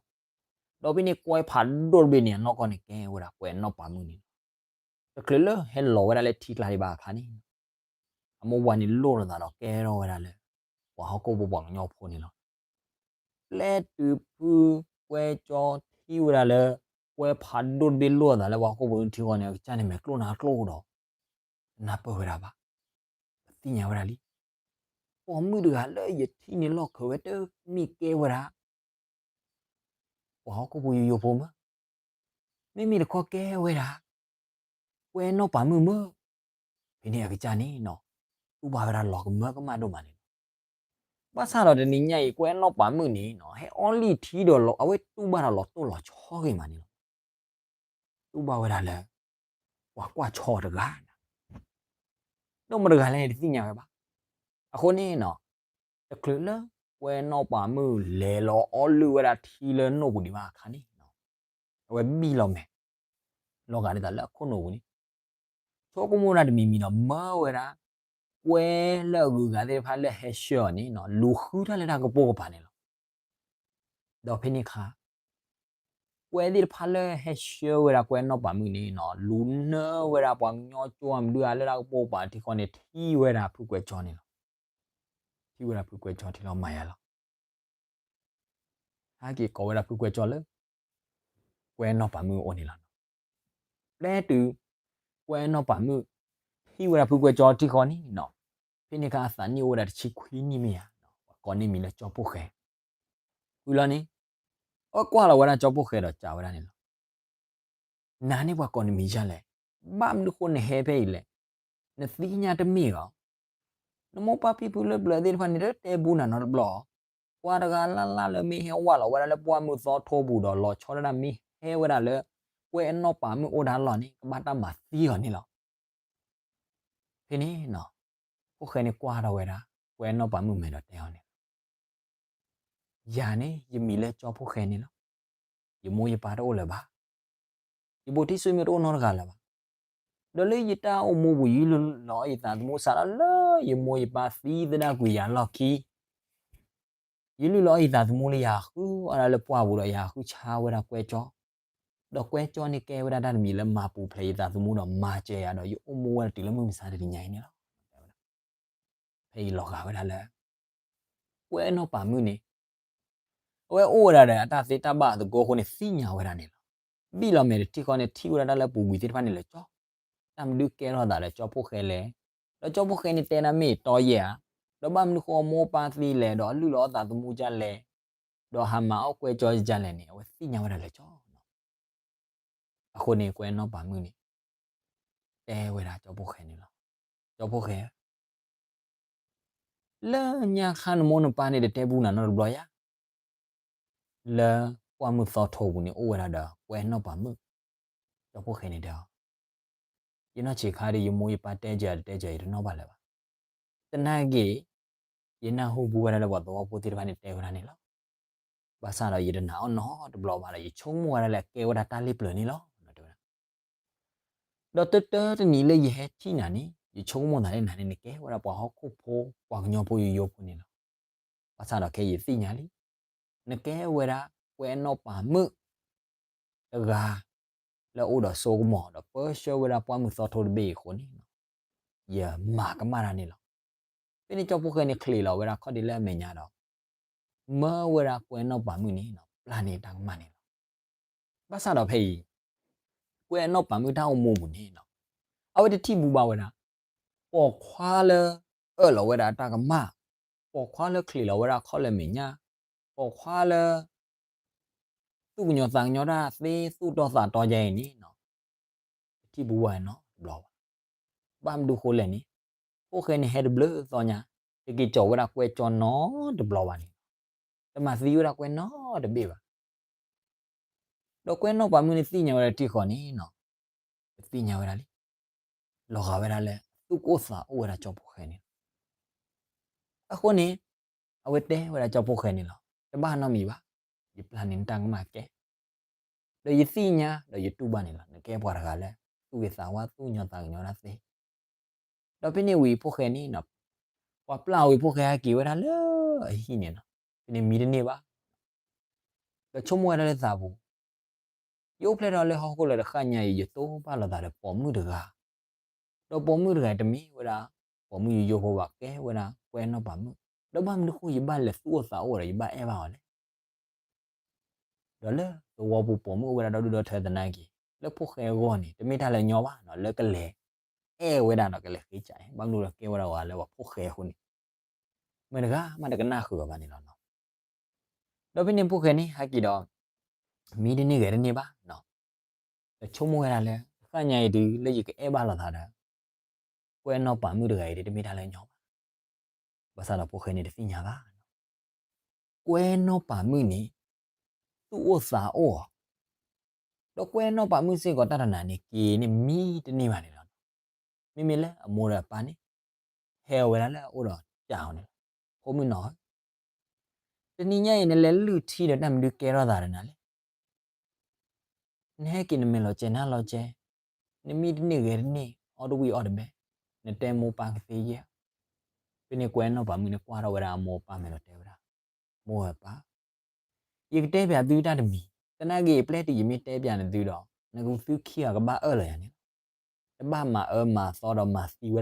ဒီးဖဲန့ၣ်ကွဲဖးဒိၣ်တဘ့ၣ်န့ၣ် အနီၢ်ကီၢ်န့ၣ်ကဲဝဲဒၣ်ကွဲနီၢ်ပၤမုၣ်န့ၣ်လီၤ. တချုးလၢဟဲလီၤဝဲဒၣ်လၢထံကျါဒံးဘၣ်အခါန့ၣ် အမိၢ်ဝၤန့ၣ်လိၣ်လိာ်သးဒီးကဲထီၣ်ဝဲဒၣ်လၢ ပှၤဟီၣ်ခိၣ်ဖိပှၤကညီဖိန့ၣ်လီၤ. ပျဲတုၤဖုကွဲကၠီထံၣ်ဝဲဒၣ်လၢ ကွဲဖးဒိၣ်တဘ့ၣ်လိၣ်အသးလၢပှၤဟီၣ်ခိၣ်ဖိထံဃီန့ၣ် အကစၢ်န့ၣ်မဲာ်ကျိၣ်နါကျိၣ်ဒီး တနၢ်ပၢၢ်ဝဲဒၣ်ဘၣ်. ပသ့ၣ်ညါဝဲဒၣ်လံ, ပိာ်မုၣ်တဂၤလၢယထံၣ်န့ၣ်လီၢ်ခံဝဲတမ့ၢ်ကဲဝဲဒၣ် ပှၤဟီၣ်ခိၣ်ဖိယိယိဖိမး, မ့မ့ၢ်တခီကဲဝဲဒၣ် ကွဲနီၢ်ပၤမုၣ်မး. ဖဲန့ၣ်အကစၢ်န့ၣ်နီၤ တူၢ်ဘၣ်ဝဲဒၣ်လီၤကမၢကမၣ်ဒိၣ်မးန့ၣ်လီၤ. ဘၣ်ဆၣ်ဒီးတနံၤညါအံၤ ကွဲနီၢ်ပၤမုၣ်န့ၣ်နီၤ ဟဲအီၣ်လံထံဒီးအဝဲတူၢ်ဘၣ်ဒီးလီၤတိၢ်လီၤဆီဂ့ၤမးန့ၣ်လီၤ. တူၢ်ဘၣ်ဝဲဒၣ်လၢ ပှၤကွၢ်ဆီတဂၤ ဒီးမတၤတဂၤလဲၣ်န့ၣ်တသ့ၣ်ညါဝဲဘၣ်. အဃိန့ၣ်နီၤ တချုးလၢ ကွဲနီၢ်ပၤမုၣ်လဲၤလီၤအီၣ်လုၢ်ဝဲဒၣ်ထံလၢနိၣ်ပူၤဒံးဘၣ်အခါန့ၣ်နီၤ အဝဲဘံၣ်လီၤမဲာ် လီၤဂာ်ဒ်သိးလၢအခိၣ်နူာ်ပူၤန့ၣ် ဆိကမိၣ်ဝဲဒၣ်တမံၤမံၤဒီး မၢဝဲဒၣ် ကွဲလၢအဂုၤအဂၤသ့ၣ်တဖၣ်လၢဟဲဆှၢအီၤန့ၣ်နီၤ လူၤဃုတၢ်လၢတၢ်ကပိာ်ကပၤန့ၣ်လီၤ. ဒီးဖဲန့ၣ်အခါ ကွဲသ့ၣ်တဖၣ်လၢဟဲဆှၢဝဲဒၣ်ကွဲနီၢ်ပၤမုၣ်န့ၣ်နီၤ လူၤနၢဝဲဒၣ်ပှၤကညီကၠိအမဒုအါလၢတၢ်ကပိာ်ကပၤထံဃီန့ၣ် ထံၣ်ဝဲဒၣ်ဖုကွဲကၠီန့ၣ်လီၤ. ထံၣ်ဝဲဒၣ်ဖုကွဲကၠီထံလီၤမၤယၤလီၤ ဟဲက့ၤကိးဝဲဒၣ်ဖုကွဲကၠီလၢ ကွဲနီၢ်ပၤမုၣ်အအိၣ်န့ၣ်လီၤ. ပျဲတုၤ ကွဲနီၢ်ပၤမုၣ် ထံၣ်ဝဲဒၣ်ဖုကွဲကၠီထံဃီန့ၣ်နီၤ ဖဲန့ၣ်အခါအသးနံၣ်အိၣ်ဝဲဒၣ်တဆံခွံနံၣ်မ့ၢ်ဧါ, ပှၤကိးန့ၢ်မံၤလၢကၠီဖိၣ်ဃဲ ဝံၤလီၤန့ၣ် အဝဲကွၢ်လီၤဝဲဒၣ်ကၠီဖိၣ်ဃဲဒီးစံးဝဲဒၣ်န့ၣ်လီၤ. နၤန့ၣ်ပှၤကိးနမံၤဒ်လဲၣ်, ဘၣ်မနုၤဃိနဟဲဖဲအံၤလဲၣ်, နသ့ၣ်ညါတမ့ၢ်ဧါ. နမိၢ်ပၢ်ဖံဖုလၢပျၢၤသ့ၣ်တဖၣ်န့ၣ် တတဲဘူးနၤနီတဘျီ, ပှၤတဂၤလၢ်လၢ်လၢမ့ၢ်ဟဲဝဲလီၤဝဲဒၣ်လၢပှၢ်မုၢ်သီထိပူၤဒီးလီၤဆီဒၣ်တၢ်မ့ၢ်ဟဲဝဲဒၣ်လၢ ကွဲနီၢ်ပၤမုၣ်အိၣ်တၢ်လီၢ်န့ၣ် ကဘၣ်တၢ်မၤသံအီၤန့ၣ်လီၤ. ဖဲန့ၣ်နီၤ ဖိၣ်ဃဲန့ၣ်ကွၢ်ထီၣ်ဝဲဒၣ် ကွဲနီၢ်ပၤမုၣ်မဲာ်ဒီးတဲအီၤန့ၣ် ယၤန့ၣ် ယမံၤလၢကၠီဖိၣ်ဃဲန့ၣ်လီၤ. ယမိၢ်ယပၢ်တအိၣ်လၢၤဘၣ်. ယဘူးထံၣ်ဆူမ့ၢ်တအိၣ်နီတဂၤလၢၤဘၣ်. ဒီးလၢယတၢ်အိၣ်မူပူၤ ယလုၢ်လီၤအီၣ်ယသးသမူစးထီၣ်လၢယမိၢ်ယပၢ်သံသဒၣ်ကွံာ်ယၤလီၢ်ခံ ယလုၢ်လီၤအီၣ်ယသးသမူလၢယဟးဃုအီၣ်ဒၣ်လၢပှၢ်ပူၤဒီးယဟးဃုဆါဝဲဒၣ်ကွဲကၠီ, ဒီးကွဲကၠီန့ၣ်ကဲဝဲဒၣ်တၢ်တမံၤလၢမၤပူၤဖျဲးယသးသမူဒီးမၤစၢၤယၤဒီးယအိၣ်မူဝဲဒၣ်တုၤလၢမုၢ်မဆါတနံၤညါအံၤန့ၣ်လီၤ. ဖဲအံၤလီၤဂာ်ဝဲဒၣ်လၢ ကွဲနီၢ်ပၤမုၣ်န့ၣ် အဝဲအိၣ်ဝဲဒၣ်ဒီးအတၢ်သ့တၢ်ဘၣ်အသကိးအဃိန့ၣ် သ့ၣ်ညါဝဲဒၣ်န့ၣ်လီၤ. ဘံၣ်လီၤမဲာ်တထံၣ်ဃီန့ၣ် ထံၣ်ဝဲဒၣ်တၢ်လၢပူၤကွံာ်သ့ၣ်တဖၣ်န့ၣ်လၢာ်ကၠီ, တၢ်မနုၤကဲထီၣ်သးဒီးကၠီဖိၣ်ဃဲလဲၣ်, ဒီးကၠီဖိၣ်ဃဲန့ၣ်တဲဒၣ်မ့ၢ်တီယဲၢ်ဧါ, ဒီးဘၣ်မနုၤဃိအမိၢ်ပၢ်သံလဲၣ်, ဒီးအလုၢ်လီၤအီၣ်သးသမူဒ်လဲၣ်, ဒီးဟးမၤအီၣ်ကွဲကၠီဒ်လဲၣ်န့ၣ် အဝဲသ့ၣ်ညါဝဲဒၣ်လၢာ်ကၠီ. အဃိန့ၣ် ကွဲနီၢ်ပၤမုၣ်န့ၣ် တဲဝဲဒၣ်ကၠီဖိၣ်ဃဲန့ၣ်လီၤ. ကၠီဖိၣ်ဃဲဧၢ, လၢညါခါနမိၢ်နပၢ်န့ၣ်တတဲဘူးနၤနီတဘျီဧါ. လၢပှၢ်မုၢ်သီထိပူၤန့ၣ် အိၣ်ဝဲဒၣ်ဒီးကွဲနီၢ်ပၤမုၣ်. ကၠီဖိၣ်ဃဲန့ၣ်တဲ ယနီၢ်ဆံးခါဒီး ယမိၢ်ယပၢ်တဲစၢၤတတဲစၢၤ ယတနီၣ်ဘၣ်လၢၤဘၣ်. သနာ်က့ ယနၢ်ဟူဘူးဝဲဒၣ်လၢပှၤသဝီဖိသ့ၣ်တဖၣ်န့ၣ်တဲဝဲဒၣ်န့ၣ်လီၤ. ဘၣ်ဆၣ်ဒီးယတနာ်အီၤနီတဘျီဘၣ်ဒီး ယဆိကမိၣ်ဝဲဒၣ်လၢအကဲဝဲဒၣ်တၢ်လ့ပျၢၤန့ၣ်လီၤ တဲဝဲဒၣ်. ဒီးတၢတၢတနံၤလၢယဟဲထံၣ်နၤန့ၣ် ယဆိကမိၣ်သးလၢနၤန့ၣ် နကဲဝဲဒၣ်ပှၤဟီၣ်ခိၣ်ဖိ ပှၤကညီဖိယိယိဖိန့ၣ်လီၤ. ဘၣ်ဆၣ်ဒီးခဲအံၤယသ့ၣ်ညါလံ, နကဲဝဲဒၣ်ကွဲးနီၣ်ပာ်မုၣ်တဂၤ လၢအအိၣ်ဒီးစိကမီၤ ဒီးပၢဆှၢဝဲဒၣ်ပှၢ်မုၢ်သီထိတဘ့ၣ်အံၤအဃိန့ၣ် ယမၤကမၣ်တၢ်န့ၣ်လီၤ. ဖဲန့ၣ်ကၠီဖိၣ်ဃဲန့ၣ် ချံးလီၤဝဲဒၣ်ခီၣ်ဒ့လၢအမဲာ်ညါဒီး မၢဝဲဒၣ်ကွဲးနီၣ်ပာ်မုၣ်န့ၣ် ပျၢ်န့ၢ်တၢ်ကမၣ်န့ၣ်လီၤ. ဘၣ်ဆၣ်ဒီးဖဲအံၤ ကွဲးနီၣ်ပာ်မုၣ်တၢ်အိၣ်မူအပူၤန့ၣ် အဝဲတထံၣ်ဘူးဘၣ်ဝဲဒၣ် ပိာ်ခွါလၢ အၢၣ်လီၤဝဲဒၣ်အတၢ်ကမၣ်, ပိာ်ခွါလၢချံးလီၤဝဲဒၣ်ခီၣ်လၢမဲာ်ညါ, ပိာ်ခွါလၢ သူၣ်ကညီၤသးကညီၤတၢ်သ့ သူၣ်တီသးတီယဲအံၤန့ၣ် တထံၣ်ဘူးဝဲနီတဘျီဘၣ်. ဘၣ်မနုၤဃိလဲၣ်န့ၣ် ဖိၣ်ဃဲန့ၣ်ဟဲတဘျုးသီညါ, တက့ၤကၠီၤဝဲဒၣ်ကွဲးကၠီနီတဘျီဘၣ်န့ၣ်, တမၤသံဝဲဒၣ်ကွဲးနီတဘ့ၣ်ဘၣ်. ဒီးကွဲးနီၣ်ပာ်မုၣ်န့ၣ်သ့ၣ်ညါဝဲဒၣ်ထံဃီန့ၣ် တသ့ၣ်ညါဝဲဒၣ်လံ, လီၤဂာ်ဝဲဒၣ်လၢ သူၣ်ကအိၣ်သးအိၣ်ဝဲဒၣ်ကၠီဖိၣ်ဃဲန့ၣ်လီၤ. အဃိန့ၣ် အဝဲတဲဝဲဒၣ်ကၠီဖိၣ်ဃဲန့ၣ်လီၤ, တဘၣ်နီတမံၤဘၣ်, ယပျၢ်န့ၢ်နတၢ်ကမၣ်ကဲ, ဒီးယသ့ၣ်ညါဒီးယတူၢ်ဘၣ်န့ၣ်လီၤ, နကဲပှၤတဂၤလၢသူၣ်က့ၤသးဝါ သူၣ်ကညီၤသးကညီၤတၢ်သ့. ဒီးဖဲန့ၣ်ဝံၤဖိၣ်ဃဲန့ၣ် ပှၤပျၢ်ဝံၤဖိၣ်ဃဲဟဲက့ၤဝဲဒၣ်လၢအဟံၣ်န့ၣ်လီၤ, ဖဲန့ၣ်မံတန့ၢ်ဘၣ် ဒီးဆိကမိၣ်ဝဲဒၣ်လၢသးပူၤ, ယအိၣ်ဖျဲၣ်ထီၣ်လၢဟီၣ်ခိၣ်လၢတဃၣ်ညါအံၤ ယတိၢ်ဘၣ်လိာ်သးဒီးပိာ်မုၣ်တဂၤ, ဒီးပိာ်မုၣ်တဂၤအံၤတမ့ၢ်ဝဲဒၣ် ပိာ်မုၣ်ယိယိဖိဘၣ်, ကဲဝဲဒၣ်ကွဲးနီၣ်ပာ်မုၣ်, ဒီးဘၣ်မနုၤဃိယဘၣ်လဲၤသူၣ်အိၣ်သးအိၣ်ဒီးယဘၣ်အဲၣ်ဘၣ်အီၤလဲၣ်. ဒီးလၢသဝီပူၤပိာ်မုၣ်အိၣ်ဝဲဒၣ်ဒီဒူၣ်ဒီထၢသနာ်က့, လၢဖိၣ်ဃဲအဂီၢ်န့ၣ် တမ့ၢ်တၢ်လၢညီဘၣ်နီၤ, လၢကလဲၤအဲၣ်ဝဲဒၣ်ဒီးကလဲၤဃ့စး, ဘၣ်မနုၤဒီးကဲဝဲဒၣ်ဝဲလၢပှၤဖိၣ်ဃဲအဃိန့ၣ်, မတၤတဂၤမးတကနၣ်ဃုာ်အီၤဘၣ်န့ၣ်လီၤ. ဒီးဖဲန့ၣ်ဖိၣ်ဃဲန့ၣ် ဟဲက့ၤဒီး မံတန့ၢ်ဂဲၤတန့ၢ်ဘၣ်, ဒီးဆိကမိၣ်ဝဲဒၣ်လၢ တဃၣ်ညါအံၤဒုး လၢယကအဲၣ်ဘၣ်လိာ်သးဒီး ကွဲးနီၣ်ပာ်မုၣ်တဂၤအံၤဒုး တမ့ၢ်တၢ်လၢညီဘၣ်. ဘၣ်ဆၣ်ဒီးဖိၣ်ဃဲန့ၣ်တသ့ၣ်ညါဘၣ်, ကွဲးနီၣ်ပာ်မုၣ်န့ၣ် သူၣ်အိၣ်သးအိၣ်အီၤ, ဒီးကွဲးနီၣ်ပာ်မုၣ်စ့ၢ်ကီးတၢ်တနၤန့ၣ် က့ၤန့ၣ်မံတန့ၢ်ဘၣ်န့ၣ်လီၤ. မ့မ့ၢ်လၢအမိၢ်ဒီးအပၢ်န့ၣ် ဟဲအီၤဝဲဒၣ်လၢအအိၣ်ဒီးစံးအီၤန့ၣ်လီၤ, ဖိမုၣ်နီၢ်ဧၢ, တနံၤညါအံၤ နလဲၤလုၢ်ထံဒီးတၢ်မနုၤကဲထီၣ်သးဒီးနၤလဲၣ်. နဟဲက့ၤနမဲာ်လီၤစဲၤနါလီၤစဲၤ, နမံတန့ၢ်ဂဲၤတန့ၢ်, အီၣ်တဝံၣ်အီၣ်တဘဲ, နတဲ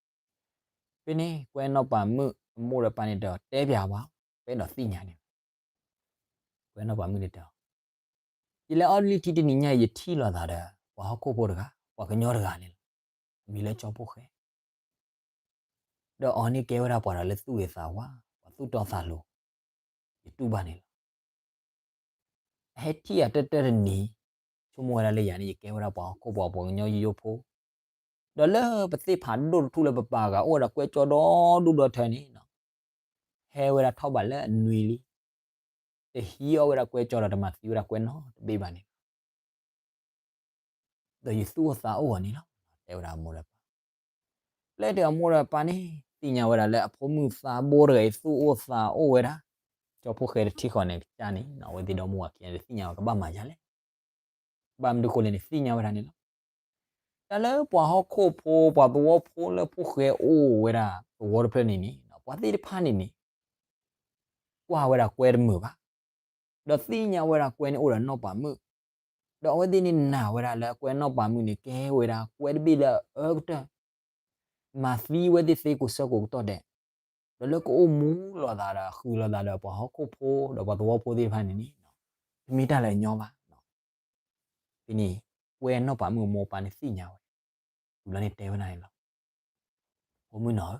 မိၢ်ပၢ်ကသ့ဧါ. ဖဲန့ၣ်ကွဲးနီၣ်ပာ်မုၣ်န့ၣ်ကွၢ်ထီၣ်ဝဲဒၣ်အမိၢ်အပၢ်မဲာ်ဒီးတဲဝဲဒၣ်, မိၢ်ဧၢပၢ် ယကတဲပၠးသုတၢ်တမံၤ, သနာ်က့ ပျဲတုၤယမ့ၢ်တဲပၠးနသုဒီး နကသုခံဂၤကဘၣ်အၢၣ်လီၤယၤန့ၣ်လီၤ. တဘၣ်မၤအၢမၤသီဒီးမၤသံဝဲဒၣ်ပှၤတဂၤတဂ့ၤနီၤ. ဖဲန့ၣ် ကွဲးနီၣ်ပာ်မုၣ်အမိၢ်ဒီးပၢ်န့ၣ်ဒီးတဲပၠးဝဲ, ပအဲၣ်ဒိးသ့ၣ်ညါန့ၣ်လီၤ. ကွဲးနီၣ်ပာ်မုၣ်န့ၣ်တဲအီၤ, ယလဲၤအီၣ်လုၢ်ထံတနံၤညါအံၤ ယထံၣ်လိာ်သးဒီး ပှၤဟီၣ်ခိၣ်ဖိတဂၤ, ပှၤကညီတဂၤန့ၣ်လီၤ. အမံၤလၢကၠီဖိၣ်ဃဲ ဒီးအီၤန့ၣ်ကဲဝဲဒၣ်ပှၤတဂၤလၢသူၣ်ဂ့ၤသးဝါ, ပှၤသူၣ်တီသးလိၤ, ယတူၢ်ဘၣ်န့ၣ်လီၤ. အဟဲထံၣ်ယၤတၢၢ်တၢၢ်တနံၤ, ဆိကမိၣ်ဝဲဒၣ်လၢယၤန့ၣ် ယကဲဝဲဒၣ်ပှၤဟီၣ်ခိၣ်ဖိ ပှၤကညီယိယိဖိ, ဒီးလၢပသ့ၣ်ဖးဒိၣ်တထူၣ်လၢပပာ်ဂၤအိၣ်ဝဲဒၣ်ကွဲးကၠီဒီဒူၣ်ဒီထၢန့ၣ်, ဟဲဝဲဒၣ်ထီၣ်ဘးလၢအနွံလံ, တဟံးအီၣ်ဝဲဒၣ်ကွဲးကၠီဒီးတမၤသံဝဲဒၣ်ကွဲးနီတဘ့ၣ်ဘၣ်န့ၣ်လီၤ. ဒီးယသူၣ်အိၣ်သးအိၣ်အီၤန့ၣ်လီၤ, တဲဝဲဒၣ်အမိၢ်ဒီးပၢ်. ပျဲတုၤအမိၢ်ဒီးပၢ်န့ၣ် သ့ၣ်ညါဝဲဒၣ်လၢအဖိမုၣ်သးဘိတဂၤအံၤ သူၣ်အိၣ်သးအိၣ်ဝဲဒၣ် ကၠီဖိၣ်ဃဲတထံဃီန့ၣ်ကစၢ်န့ၣ်, အဝဲသ့ၣ်ဒီမါဝၤခံဂၤန့ၣ် တသ့ၣ်ညါဝဲကဘၣ်မၤယၤလဲၣ်. ဘၣ်မနုၤဃိလဲၣ်န့ၣ် သ့ၣ်ညါဝဲဒၣ်န့ၣ်လီၤ. တၢ်လၢပှၤဟီၣ်ခိၣ်ဖိ ပှၤသဝီဖိလၢဖိၣ်ဃဲအိၣ်ဝဲဒၣ်သဝီတဖျၢၣ်န့ၣ်န့ၣ် ပှၤသ့ၣ်တဖၣ်န့ၣ်န့ၣ် ကွၢ်ဝဲဒၣ်ကွဲတမုာ်ဘၣ်, ဒီးသ့ၣ်ညါဝဲဒၣ်ကွဲန့ၣ်အိၣ်ဒီးနီၢ်ပၤမုၣ်, ဒီးအဝဲသ့ၣ်န့ၣ်နာ်ဝဲဒၣ်လၢကွဲနီၢ်ပၤမုၣ်န့ၣ် ကဲဝဲဒၣ်ကွဲတဘ့ၣ်လၢအအၢကတၢၢ် မၤသံဝဲသ့ၣ်သ့ကိးဆၢကိးကတီၢ်ဒဲး, ဒီးလၢကအိၣ်မူလိာ်သးဒီးဃုာ်လိာ်သးဒီးပှၤဟီၣ်ခိၣ်ဖိဒီးပှၤသဝီဖိသ့ၣ်တဖၣ်န့ၣ်န့ၣ် တမ့ၢ်တၢ်လၢအညီဘၣ်. ဖဲန့ၣ် ကွဲနီၢ်ပၤမုၣ်အမိၢ်အပၢ်န့ၣ်သ့ၣ်ညါဝဲ, ဝံၤလီၤန့ၣ်တဲဝဲဒၣ်န့ၣ်လီၤ. ဖိမုၣ်နီၢ်ဧၢ,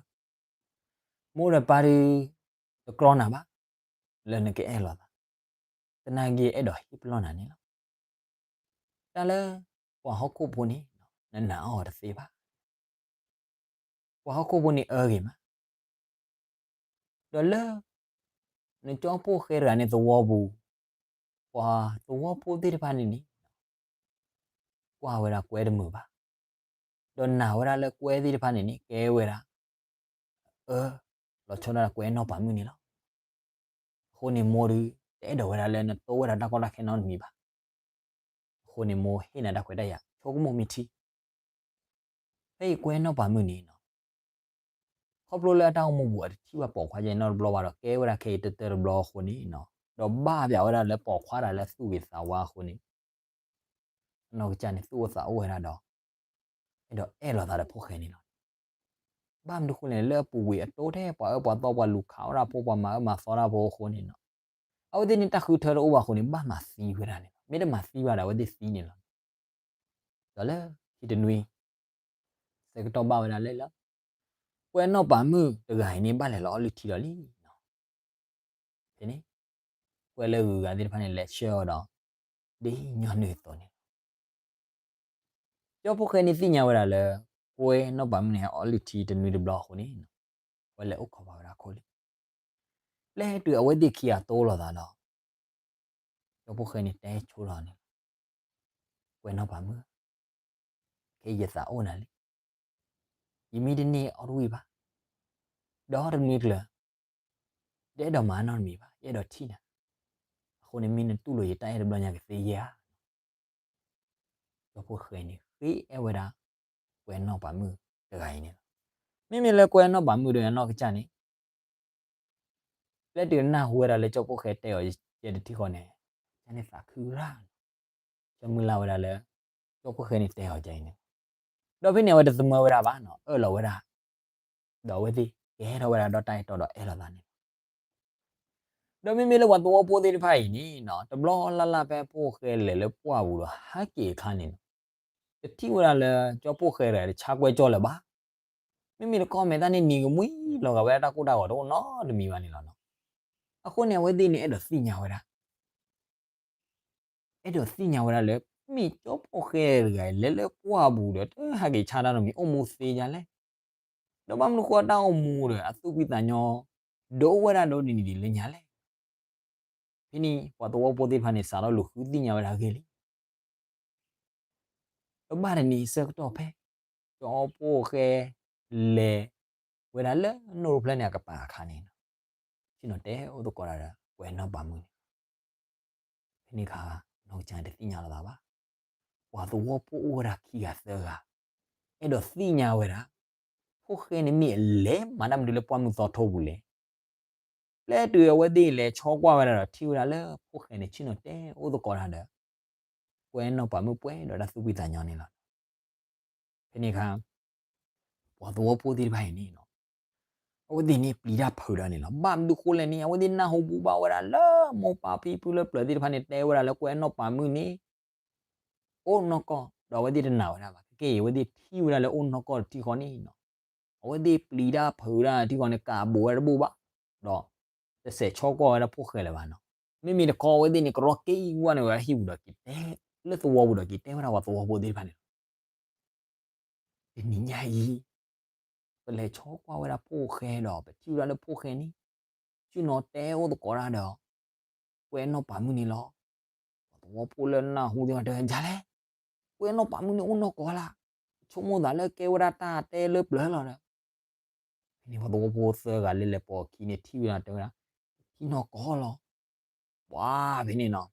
မိၢ်ဒီးပၢ်ဒီး တကြီနၤဘၣ် လၢနကအဲၣ်လိာ်သး, သနာ်က့အဲၣ်ဒိးဟ့ၣ်ပလီၢ်နၤန့ၣ်လီၤ. တၢ်လၢပှၤဟီၣ်ခိၣ်ဖိန့ၣ် နနာ်အီၤတသ့ဘၣ်. ပှၤဟီၣ်ခိၣ်ဖိန့ၣ်အၢဂ့ၤမး, ဒီးလၢ နကၠီဖိၣ်ဃဲတဂၤန့ၣ်သဝီပူၤ, ပှၤသဝီဖိသ့ၣ်တဖၣ်န့ၣ်န့ၣ် ကွၢ်ဝဲဒၣ်ကွဲတမုာ်ဘၣ်. ဒီးနာ်ဝဲဒၣ်လၢကွဲသ့ၣ်တဖၣ်န့ၣ်န့ၣ် ကဲဝဲဒၣ် အၢ လီၤဆီဒၣ်တၢ်ကွဲနီၢ်ပၤမုၣ်န့ၣ်လီၤ. အဃိန့ၣ်မိၢ်ဒုး တအဲၣ်ဒိးဝဲဒၣ်လၢနတိဝဲဒၣ်တၢ်ကီတၢ်ခဲနီတမံၤဘၣ်. အဃိန့ၣ်မိၢ်ဟ့ၣ်နၤတၢ်ခွဲးတၢ်ယာ် ဆိကမိၣ်မ့ၢ်ထံ ဖဲအံၤကွဲနီၢ်ပၤမုၣ်န့ၣ်နီၤ ခီဖျိလၢအတၢ်အိၣ်မူပူၤအတထံၣ်ဘၣ်ပိာ်ခွါကဲနီတဘျီဘၣ်ဒီး ကဲဝဲဒၣ်ခဲအံၤတၢတၢတဘျီအဃိန့ၣ်နီၤ ဒီးဘၣ်ပၠးဝဲဒၣ်လၢပိာ်ခွါတၢ်လၢသူၣ်ဂ့ၤသးဝါအဃိန့ၣ် အနီၢ်ကစၢ်န့ၣ်သူၣ်အိၣ်သးအိၣ်ဝဲဒၣ်ဒီး အဲၣ်ဒိးအဲၣ်လိာ်သးဒီးဖိၣ်ဃဲန့ၣ်လီၤ. ဘၣ်မနုၤအဃိလဲၣ် လၢအပူၤကွံာ်အတိထဲပှၤအၢပှၤသီပှၤလူၤခးဝဲဒၣ်ဖိပှၤမၤအၢမၤသီတၢ်ဖိအဃိန့ၣ်နီၤ အဝဲသ့ၣ်န့ၣ်တၢ်ဃုထၢတအိၣ်ဘၣ်အဃိန့ၣ် ဘၣ်မၤသံဝဲဒၣ်န့ၣ်လီၤ. မ့ၢ်တမၤသံဘၣ်ဒီးအဝဲသ့ၣ်သံန့ၣ်လီၤ. ဒီးလၢခံတနွံ ဆၢကတီၢ်ဘၣ်ဝဲဒၣ်လၢလၢ ကွဲနီၢ်ပၤမုၣ်တဂၤအံၤန့ၣ် ဘၣ်လဲၤလီၤအီလုၢ်ထံဒီးလံနီၤ ဖဲန့ၣ် ကွဲလၢဂုၤဂၤသ့ၣ်တဖၣ်န့ၣ် လဲၤဆှၢအီၤဒီး ဒ်ညီနုၢ်အသိးန့ၣ်လီၤ. ကၠီဖိၣ်ဃဲန့ၣ်သ့ၣ်ညါဝဲဒၣ်လၢ ကွဲနီၢ်ပၤမုၣ်န့ၣ် ဟဲအီလုၢ်ထံတနွံတဘျီအဃိန့ၣ် ဝဲလဲၤအိၣ်ခိးဘၣ်ဝဲဒၣ်အခိၣ်လံ. ပျဲတုၤအဝဲသ့ၣ်ခံဂၤတိလိာ်သးဒီး ကၠီဖိၣ်ဃဲန့ၣ်တဲဆိလီၤန့ၣ်လီၤ. ကွဲနီၢ်ပၤမုၣ် ခဲအံၤယသးအိၣ်နၤလံ. ယမ့ၢ်တန့ၢ်အီၣ်တဝံၣ်ဘၣ် ဒီတနွံကျၢၤ ယအဲၣ်ဒိးမၤနီတမံၤဘၣ် ယအဲၣ်ဒိးထံၣ်နၤ. အဃိန့ၣ်မ့ၢ်နတူၢ်လိာ်ယတၢ်အဲၣ်တဘျီညါကသ့ယဲဧါ. ကၠီဖိၣ်ဃဲန့ၣ် ဃ့အဲၣ်ဝဲဒၣ် ကွဲနီၢ်ပၤမုၣ်တဂၤအံၤန့ၣ်လီၤ. မ့မ့ၢ်လၢကွဲနီၢ်ပၤမုၣ်ဒီးအနီၢ်ကစၢ်န့ၣ် ပျဲတုၤနၢ်ဟူဝဲဒၣ်လၢကၠီဖိၣ်ဃဲတဲအီၤယဲတထံၣ်ဃီန့ၣ် ကစၢ်န့ၣ်သးခုရၣ် ဆၢမုၢ်လၢ်ဝဲဒၣ်လၢ ကၠီဖိၣ်ဃဲန့ၣ်တဲအီၤဒ်အံၤန့ၣ်. ဒီးဖဲန့ၣ်အဝဲတသမၢဝဲဒၣ်ဘၣ်နီၤ အၢၣ်လီၤဝဲဒၣ် ဒီးအဝဲသ့ၣ်ကဲထီၣ်ဝဲဒၣ်ဒီးတၢ်အဲၣ်တီဒီးအဲၣ်လိာ်သးန့ၣ်လီၤ. ဒီးမ့မ့ၢ်လၢပှၤသဝီဖိသ့ၣ်တဖၣ်အံၤန့ၣ်နီၤ တဘျီလၢ်လၢ်ဖဲဖိၣ်ဃဲလဲၤလၢပှၢ်ပူၤဒီးဟဲက့ၤအခါန့ၣ်နီၤ တထံၣ်ဝဲဒၣ်လၢကၠီဖိၣ်ဃဲတဂၤတဆါကွဲကၠီလၢၤဘၣ်. မ့မ့ၢ်တခီမဲာ်သၣ်န့ၣ်နံၤကမှံလီၤဂာ်ဝဲဒၣ်တၢ်ကိၢ်တၢ်ဂီၤတအိၣ်နီတမံၤဘၣ်န့ၣ်လီၤနီၤ. အဃိန့ၣ် အဝဲသ့ၣ်န့ၣ်အဲၣ်ဒိးသ့ၣ်ညါဝဲဒၣ် အဲၣ်ဒိးသ့ၣ်ညါဝဲဒၣ်လၢ မ့ၢ်ကၠီဖိၣ်ဃဲတဂၤအံၤ လဲၤလၢပှၢ်ပူၤဒီး တဟဲက့ၤဆါတၢ်နီတမံၤ အိၣ်မူသ့ဒ်လဲၣ်. ဒီးဘၣ်မနုၤဃိတၢ်အိၣ်မူဒီး အသူၣ်ဖှံသးညီ ဒိၣ်ဝဲဒၣ်ဒီးဒ်န့ၣ်ဒ်လဲၣ်ညါလဲၣ်. ဖဲန့ၣ် ပှၤသဝီဖိသ့ၣ်တဖၣ်န့ၣ် စးထီၣ်လူၤဃုသ့ၣ်ညါဝဲဒၣ်အဂ့ၢ်လံ. ဒီးဘၣ်တနံၤဆၢကတီၢ်ဖဲ ကၠီဖိၣ်ဃဲ လဲၤဝဲဒၣ်လၢနိၣ်ရိဖျၢၣ်န့ၣ်အကပၤအခါန့ၣ် ဆ့ၣ်နီၤတဲအိၣ်သကိးတၢ်ဒီး ကွဲနီၢ်ပၤမုၣ်န့ၣ် ဖဲန့ၣ်အခါ နီၢ်ကစၢ်တသ့ၣ်ညါလိာ်သးဘၣ်. ပှၤသဝီဖိအိၣ်ဝဲဒၣ်ခံဂၤသၢဂၤ အဲၣ်ဒိးသ့ၣ်ညါဝဲဒၣ် ဖိၣ်ဃဲန့ၣ်မ့ၢ်အလဲၤမၤတၢ်မနုၤလၢပှၢ်မုၢ်သီထိပူၤလဲၣ်. ပျဲတုၤအဝဲသ့ၣ်လဲၤဆီကွၢ်ဝဲဒၣ်ဒီးထံၣ်ဝဲဒၣ်လၢဖိၣ်ဃဲန့ၣ် ဆ့ၣ်နီၤတဲအိၣ်သကိးတၢ်ဒီး ကွဲနီၢ်ပၤမုၣ်ပှဲၤဒီးတၢ်သူၣ်ဖှံသးညီန့ၣ်လီၤ. ဖဲန့ၣ်အခါ ပှၤသဝီဖိသ့ၣ်တဖၣ်အံၤန့ၣ် အဝဲသ့ၣ်န့ၣ်ပျံၤတၢ်ဖုးတၢ်န့ၣ်လီၤ. ဘၣ်မနုၤဃိလဲၣ်န့ၣ် အဝဲသ့ၣ်နၢ်ဟူဘူၣ်ဘၣ်ဝဲဒၣ်လၢမိၢ်ပၢ်ဖံဖုလၢပျၢၤသ့ၣ်တဖၣ်န့ၣ် တဲဝဲဒၣ်လၢကွဲနီၢ်ပၤမုၣ်န့ၣ် အိၣ်နီၢ်ကီၢ် ဒီးအဝဲသ့ၣ်တနာ်ဝဲဒၣ်ဘၣ်. ခဲကနံၣ်အံၤ အဝဲသ့ၣ်ထံၣ်ဝဲဒၣ်လၢအိၣ်နီၢ်ကီၢ်တထံၣ်ဃီန့ၣ် အဝဲသ့ၣ်ပျံၤတၢ်ဖုးတၢ်ထံၣ်ဃီန့ၣ် ကးဘူးဝဲတဘိဘၣ်, ဒီးတစဲးဆီကွၢ်ဝဲဒၣ်ဖိၣ်ဃဲလၢၤဘၣ်နီၤ. မ့မ့ၢ်တခီအဝဲသ့ၣ်န့ၣ် ကရီက့ၤဝဲန့ၣ်ဝဲဟံၣ်ပူၤဒီးက့ၤတဲ လၢသဝီပူၤဒီးက့ၤတဲဝဲဒၣ်ပှၤသဝီဖိသ့ၣ်တဖၣ်န့ၣ်လီၤ. တနံၤညါအံၤ ပလဲၤဆီကွၢ်ဝဲဒၣ်ဖိၣ်ဃဲဒီး ပထံၣ်ဝဲဒၣ်လၢဖိၣ်ဃဲန့ၣ် ဆ့ၣ်နီၤတဲအိၣ်သကိးတၢ်ဒီး ကွဲနီၢ်ပၤမုၣ်န့ၣ်လီၤ. ပှၤသဝီဖိလၢနၢ်ဟူသ့ၣ်တဖၣ်တဲဒ်လဲၣ်, ကွဲနီၢ်ပၤမုၣ်န့ၣ်အိၣ်နီၢ်ကီၢ်လၢ်, ဆိကမိၣ်သးလၢကဲဝဲဒၣ်တၢ်တဲလၢပျၢၤလီၤဒီး ဖဲန့ၣ်ပှၤသဝီဖိသၢဂၤလၢလဲၤပိာ်အခံန့ၣ်ထံၣ်ဝဲဒၣ်တဲဝဲဒၣ်, ထံၣ်နီၢ်ကီၢ်လီၤ. ပှၤဖဲန့ၣ်နီၤ,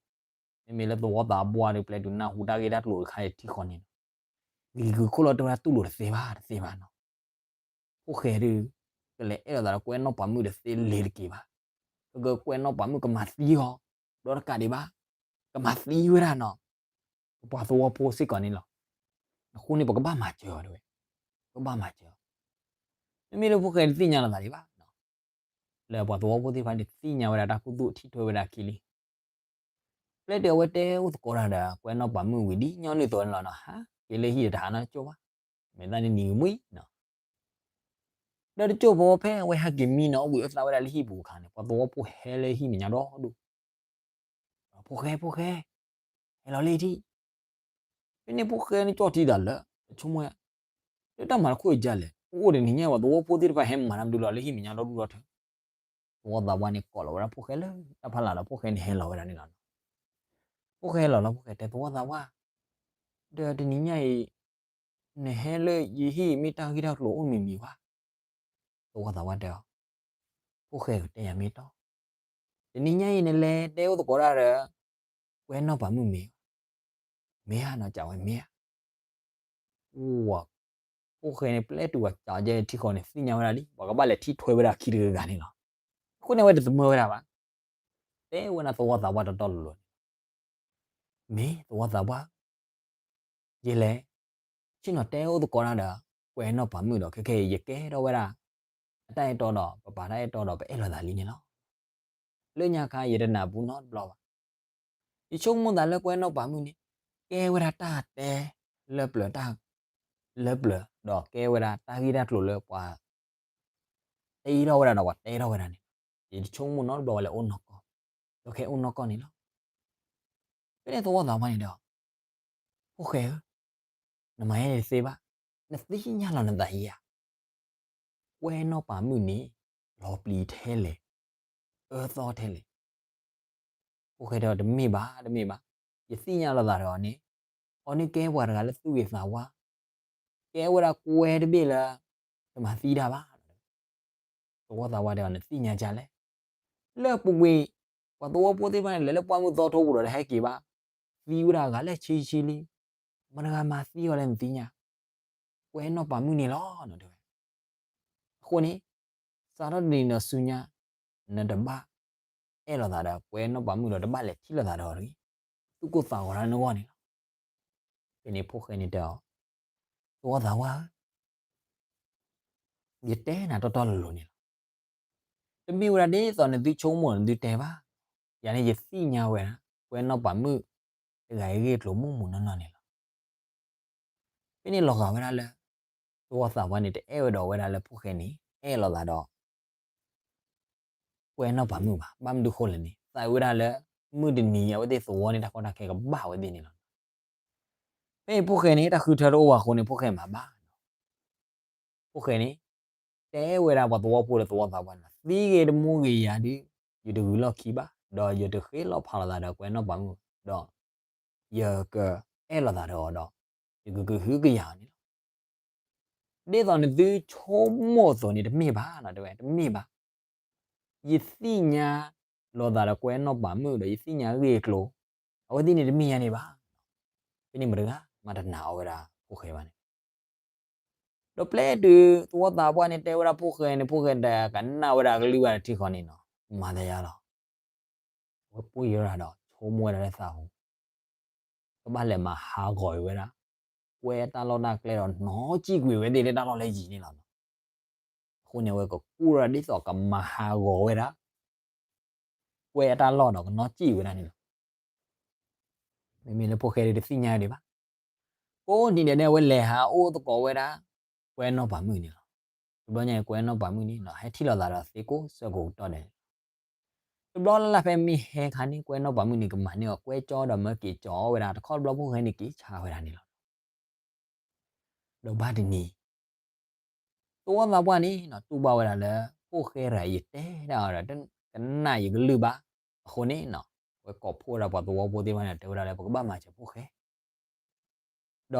မ့မ့ၢ်လၢသဝီသးပှၢ်ဒီး ပျဲတုၤနၢ်ဟူတၢ်ဂ့ၢ်တၢ်ကျိၤတခါအံၤထံၣ်ဃီန့ၣ်နီၤ, ဂ့ၤဂ့ၤခိၣ်လီၤတဲဝဲဒၣ်တူၢ်လိာ်တသ့ဘၣ် တသ့ဘၣ်နီၤ. ဖိၣ်ဃဲဒုး ကလဲၤအဲၣ်လိာ်သးဒီးကွဲနီၢ်ပၤမုၣ်ဒီးသ့လဲၤတက့ၤဘၣ်. ကကကွဲနီၢ်ပၤမုၣ်ကမၤသံအီၤ ဒီးတကးဒံးဘၣ်, ကမၤသံဝဲဒၣ်နီၤ ပပှၤသဝီဖိစ့ၢ်ကီးန့ၣ်လီၤ. အဃိန့ၣ် ပကဘၣ်မၤစၢၤအီၤတဲဝဲ, ပကဘၣ်မၤစၢၤအီၤ. မ့မ့ၢ်လၢဖိၣ်ဃဲတသ့ၣ်ညါလိာ်သးဒံးဘၣ်, လၢပှၤသဝီဖိသ့ၣ်တဖၣ်န့ၣ် သ့ၣ်ညါဝဲဒၣ်တၢ်ခူသူၣ်ထံၣ်ထွဲဝဲဒၣ်အခံလံ. ပျဲတုၤအဝဲတဲအိၣ်သကိးတၢ်ဒီး ကွဲနီၢ်ပၤမုၣ်ဝံၤဒ်ညီနုၢ်အသိးန့ၣ်လီၤနီၤ, ဟးက့ၤလၢဟံၣ်ဒီးတဟးနီတကၠိၢ်ဘၣ်, မဲာ်သၣ်န့ၣ်နံၤကမှံနီၤ. ဒီးတကၠိၢ်ဖိဖဲအဝဲဟဲက့ၤမံနီၤ အိၣ်ဘှံးအိၣ်သါဝဲဒၣ်လၢဟံၣ်ပူၤအခါန့ၣ် ပှၤသဝီဖိဟဲလၢဟံၣ်မဲာ်ညါဒီဒူၣ်, ဖိၣ်ဃဲ ဖိၣ်ဃဲ, ဟဲလီၤလၢထံၣ်. ဖဲန့ၣ်ဖိၣ်ဃဲန့ၣ်ကၠီၣ်ထံသးလၢ ဆိကမိၣ် လၢတၢ်မၤတခိၣ်အံၤဒ်လဲၣ်, အိၣ်အိၣ်တနံၤညါ ပှၤသဝီဖိသ့ၣ်တဖၣ်ဟဲမၤတၢ်မနုၤလီၤလၢဟံၣ်မဲာ်ညါဒီဒူၣ်ဒီထၢ, သဝီသးပှၢ်န့ၣ်ကိးလီၤဝဲဒၣ်ဖိၣ်ဃဲလၢတၢ်ဖီလာ်ဒီး ဖိၣ်ဃဲန့ၣ်ဟဲလီၤဝဲဒၣ်န့ၣ်လီၤ. ဖိၣ်ဃဲဟဲလီၤလီၤ ဖိၣ်ဃဲတဲသဝီသးပှၢ်, ဒီးတနံၤညါအံၤ နဟဲလၢယဟံၣ်မ့ၢ်တၢ်ဂ့ၢ်တၢ်ကျိၤအိၣ်မံၤမံၤဘၣ်. သဝီသးပှၢ်တဲအီၤ, ဖိၣ်ဃဲကတဲယၤမ့ၢ်တီ, တနံၤညါအံၤနလဲၤတဲအိၣ်သကိးတၢ်ဒီး ကွဲနီၢ်ပၤမုၣ်မ့ၢ်, မ့ၢ်ဧါနီၤ ကးဝဲမ့ၢ်ဧါ. ဖိၣ်ဃဲန့ၣ် ပျဲတုၤပှၤကးကဲထံဃီန့ၣ် သ့ၣ်ညါဝဲဒၣ်လံ ပှၤကဘၣ်လဲၤထံၣ်ထွဲဝဲဒၣ်ခံတဂၤဂၤန့ၣ်လီၤ. အဃိန့ၣ် အဝဲတသမၢဝဲဒၣ်ဘၣ်, တဲဝဲဒၣ်သဝီသးပှၢ်တီတီလိၤလိၤန့ၣ်, မ့ၢ်သဝီသးပှၢ်, ယလဲၤ ဆ့ၣ်နီၤတဲအိၣ်သကိးတၢ်ဒီး ကွဲနီၢ်ပၤမုၣ်ဒီး ခဲခဲအံၤ ယကဲထီၣ်ဝဲဒၣ် အတၢ်အဲၣ်တီဒီး ပပာ်တၢ်အဲၣ်တီဒီး ပအဲၣ်လိာ်သးလံန့ၣ်လီၤ. လၢညါခါ ယတနၢ်ပူၤနီတဘျီဘၣ်. ယဆိကမိၣ်သးလၢကွဲနီၢ်ပၤမုၣ်န့ၣ် ကဲဝဲဒၣ်တၢ်တဲလၢပျၢၤတၢ် လၢပျၢၤ ဒီးကဲဝဲဒၣ်တၢ်ဂ့ၢ်တၢ်ကျိၤလၢပှၤ တ့ထီၣ်ဝဲဒၣ်ဒီးပှၤတဲထီၣ်ဝဲဒၣ်န့ၣ်, ယဆိကမိၣ်နီတဘျီဝဲလၢအိၣ်နီၢ်ကီၢ်, ဒီးခဲအိၣ်နီၢ်ကီၢ်န့ၣ်လီၤ. ဖဲန့ၣ်သဝီသးပှၢ်န့ၣ်ဒီး, ဖိၣ်ဃဲဧၢ, နမၤယဲန့ၣ်တသ့ဘၣ်, နသ့ၣ်ညါလီၤနသးဧါ. ကွဲနီၢ်ပၤမုၣ်န့ၣ် လီၤပျံၤထဲလဲၣ်, အၢသီထဲလဲၣ်. ဖိၣ်ဃဲတဲအီၤ တမ့ၢ်ဘၣ်, တမ့ၢ်ဘၣ်, ယသ့ၣ်ညါလီၤသးဒီးအီၤန့ၣ်, အီၤန့ၣ်ကဲပှၤတဂၤလၢသူၣ်ဂ့ၤသးဝါ, ကဲဝဲဒၣ်ကွဲတဘ့ၣ်လၢ တမၤသံတၢ်ဘၣ်. သဝီသးပှၢ်တဲအီၤ နသ့ၣ်ညါဒ်လဲၣ်. လၢပူၤကွံာ် ပှၤသဝီဖိသ့ၣ်တဖၣ်န့ၣ် လဲၤလၢပှၢ်မုၢ်သီထိပူၤဒီးတဟဲက့ၤဘၣ်, သံဝဲဒၣ်အဂၤလၢဆံဆံလံ. မတၤတဂၤမၤသံအီၤလဲၣ်နသ့ၣ်ညါ, ကွဲနီၢ်ပၤမုၣ်န့ၣ်လီၤ တဲဝဲ. အဃိန့ၣ် စးထီၣ်တနံၤဒီးဆူညါ နတဘၣ်အဲၣ်လိာ်သးဒီးကွဲနီၢ်ပၤမုၣ်ဒီး တဘၣ်လဲၤထံၣ်လိာ်သးဒီးအီၤတဂ့ၤ, သူၣ်ကိၢ်သးဂီၤတၢ်နဂီၢ်န့ၣ်လီၤ. ဖဲန့ၣ်ဖိၣ်ဃဲန့ၣ်တဲအီၤ, သဝီသးပှၢ်ဧၢ, ယတဲနၤတီတီလိၤလိၤန့ၣ်လီၤ. တမ့ၢ်ဝဲဒၣ်ဒ်သိးနသုဆိကမိၣ်နသုတဲဘၣ်. ယၤန့ၣ်ယသ့ၣ်ညါဝဲဒၣ် ကွဲနီၢ်ပၤမုၣ်တဂၤအံၤဂ့ၢ်ကျိၤမုၢ်မုၢ်နီၢ်နီၢ်န့ၣ်လီၤ. ဖဲန့ၣ်လီၤဂာ်ဝဲဒၣ်လၢ သဝီသးပှၢ်န့ၣ် တအဲၣ်ဝဲဒီးဝဲဒၣ်လၢဖိၣ်ဃဲန့ၣ် အဲၣ်လိာ်သးဒီး ကွဲနီၢ်ပၤမုၣ်ဘၣ်. ဘၣ်မနုၤဃိလဲၣ်န့ၣ် သးဝဲဒၣ်လၢ မုၢ်တနံၤအဝဲသ့ၣ်သဝီန့ၣ် တၢ်ကီတၢ်ခဲကဘၣ်ဝဲသ့ၣ်န့ၣ်လီၤ. ဖဲအံၤဖိၣ်ဃဲန့ၣ် တၢ်ဃုထၢတအိၣ်ဘၣ်အဃိန့ၣ် ဖိၣ်ဃဲမၤဘၣ်. ဖိၣ်ဃဲန့ၣ် တဲဝဲဒၣ်ပှၤသဝီဖိဒီးသဝီသးပှၢ်န့ၣ် သံဂ့ၤတမူဂ့ၤယၤဒုး ယတဂုၤလီၢ်ခံဘၣ်, ဒီးယတဃ့လီၤဖးလိာ်သးဒီးကွဲနီၢ်ပၤမုၣ်, ဒီးယကအဲၣ်လိာ်သးဒီးအီၤဒီး ယကကဟုကယာ်အီၤန့ၣ်လီၤ. ဒ်သိးနသုဆိကမိၣ်အသိးန့ၣ် တမ့ၢ်ဘၣ်နီၤ တဲဝဲ, တမ့ၢ်ဘၣ်. ယသ့ၣ်ညါလိာ်သးဒီးကွဲနီၢ်ပၤမုၣ်ဒီး ယသ့ၣ်ညါဂ့ၢ်အကျိၤ အဝဲသ့ၣ်န့ၣ်တမ့ၢ်ညါန့ၣ်ဘၣ်. ဖဲန့ၣ်မတၤတဂၤမၤတနာ်အီၤဝဲဒၣ်ဖိၣ်ဃဲဘၣ်န့ၣ် ဒီးပျဲတုၤသဝီသးပှၢ်န့ၣ် တဲဝဲဒၣ်ဖိၣ်ဃဲန့ၣ် ဖိၣ်ဃဲဒီးကနၣ်ဝဲဒၣ်ကလုၢ်ဘၣ်တထံဃီန့ၣ်နီၤ မၤသးယါလီၤ. အဝဲပှ့ၤယိၤရၤဒီး ဆိကမိၣ်ဝဲဒၣ်လၢသးပူၤ ကဘၣ်လဲၤမၤဟးဂီၤအီၤဝဲဒၣ် ကွဲတၢ်လီၢ်တၢ်ကျဲဒီးနီၣ်စံၣ်ကွံာ်ဝဲသ့ၣ်လၢတၢ်လီၢ်လၢယံၤန့ၣ်လီၤ. အဃိန့ၣ် အဝဲကကူၣ်တၢ်ဒ်သိးကမၤဟးဂီၤဝဲဒၣ် ကွဲအတၢ်လီၢ်ဒီးကနီၣ်စံၣ်ဝဲဒၣ်န့ၣ်လီၤ. မ့မ့ၢ်လၢဖိၣ်ဃဲဒုးတသ့ၣ်ညါဒံးဘၣ်. ကိးနံၤဒဲးန့ၣ် အဝဲလဲၤဟးအိၣ်သကိးဝဲဒၣ် ကွဲနီၢ်ပၤမုၣ်န့ၣ်လီၤ. တဘျီညါအံၤ ကွဲနီၢ်ပၤမုၣ်န့ၣ်နီၤ ဟဲထံၣ်လိာ်သးဒီးသ့ကိးဆၢကိးကတီၢ်ဒဲးန့ၣ်လီၤ. တဘျီလၢ်လၢ်ဖဲမ့ၢ်ဟဲခါန့ၣ် ကွဲနီၢ်ပၤမုၣ်န့ၣ် ကမၤန့ၢ်အီၤကွဲကၠီဒီးမၢက့ၤကၠီဝဲဒၣ် တခီတဘျီဖိၣ်ဃဲန့ၣ်က့ၤဆါဝဲဒၣ်န့ၣ်လီၤ. ဒီးဘၣ်တနံၤ သဝီသးပှၢ်န့ၣ်နီၤ တူၢ်ဘၣ်ဝဲဒၣ်လၢ ဖိၣ်ဃဲတဂၤအံၤယတဲဒၣ်အီၤဒီး ကနၣ်ယကလုၢ်ဘၣ်. အဃိန့ၣ်နီၤ အဝဲကိးဖှိၣ်ဝဲဒၣ်ပှၤသဝီဖိသ့ၣ်တဖၣ်န့ၣ် တဲဝဲဒၣ်လၢ ပကဘၣ်မၤစၢၤဖိၣ်ဃဲ ဒီး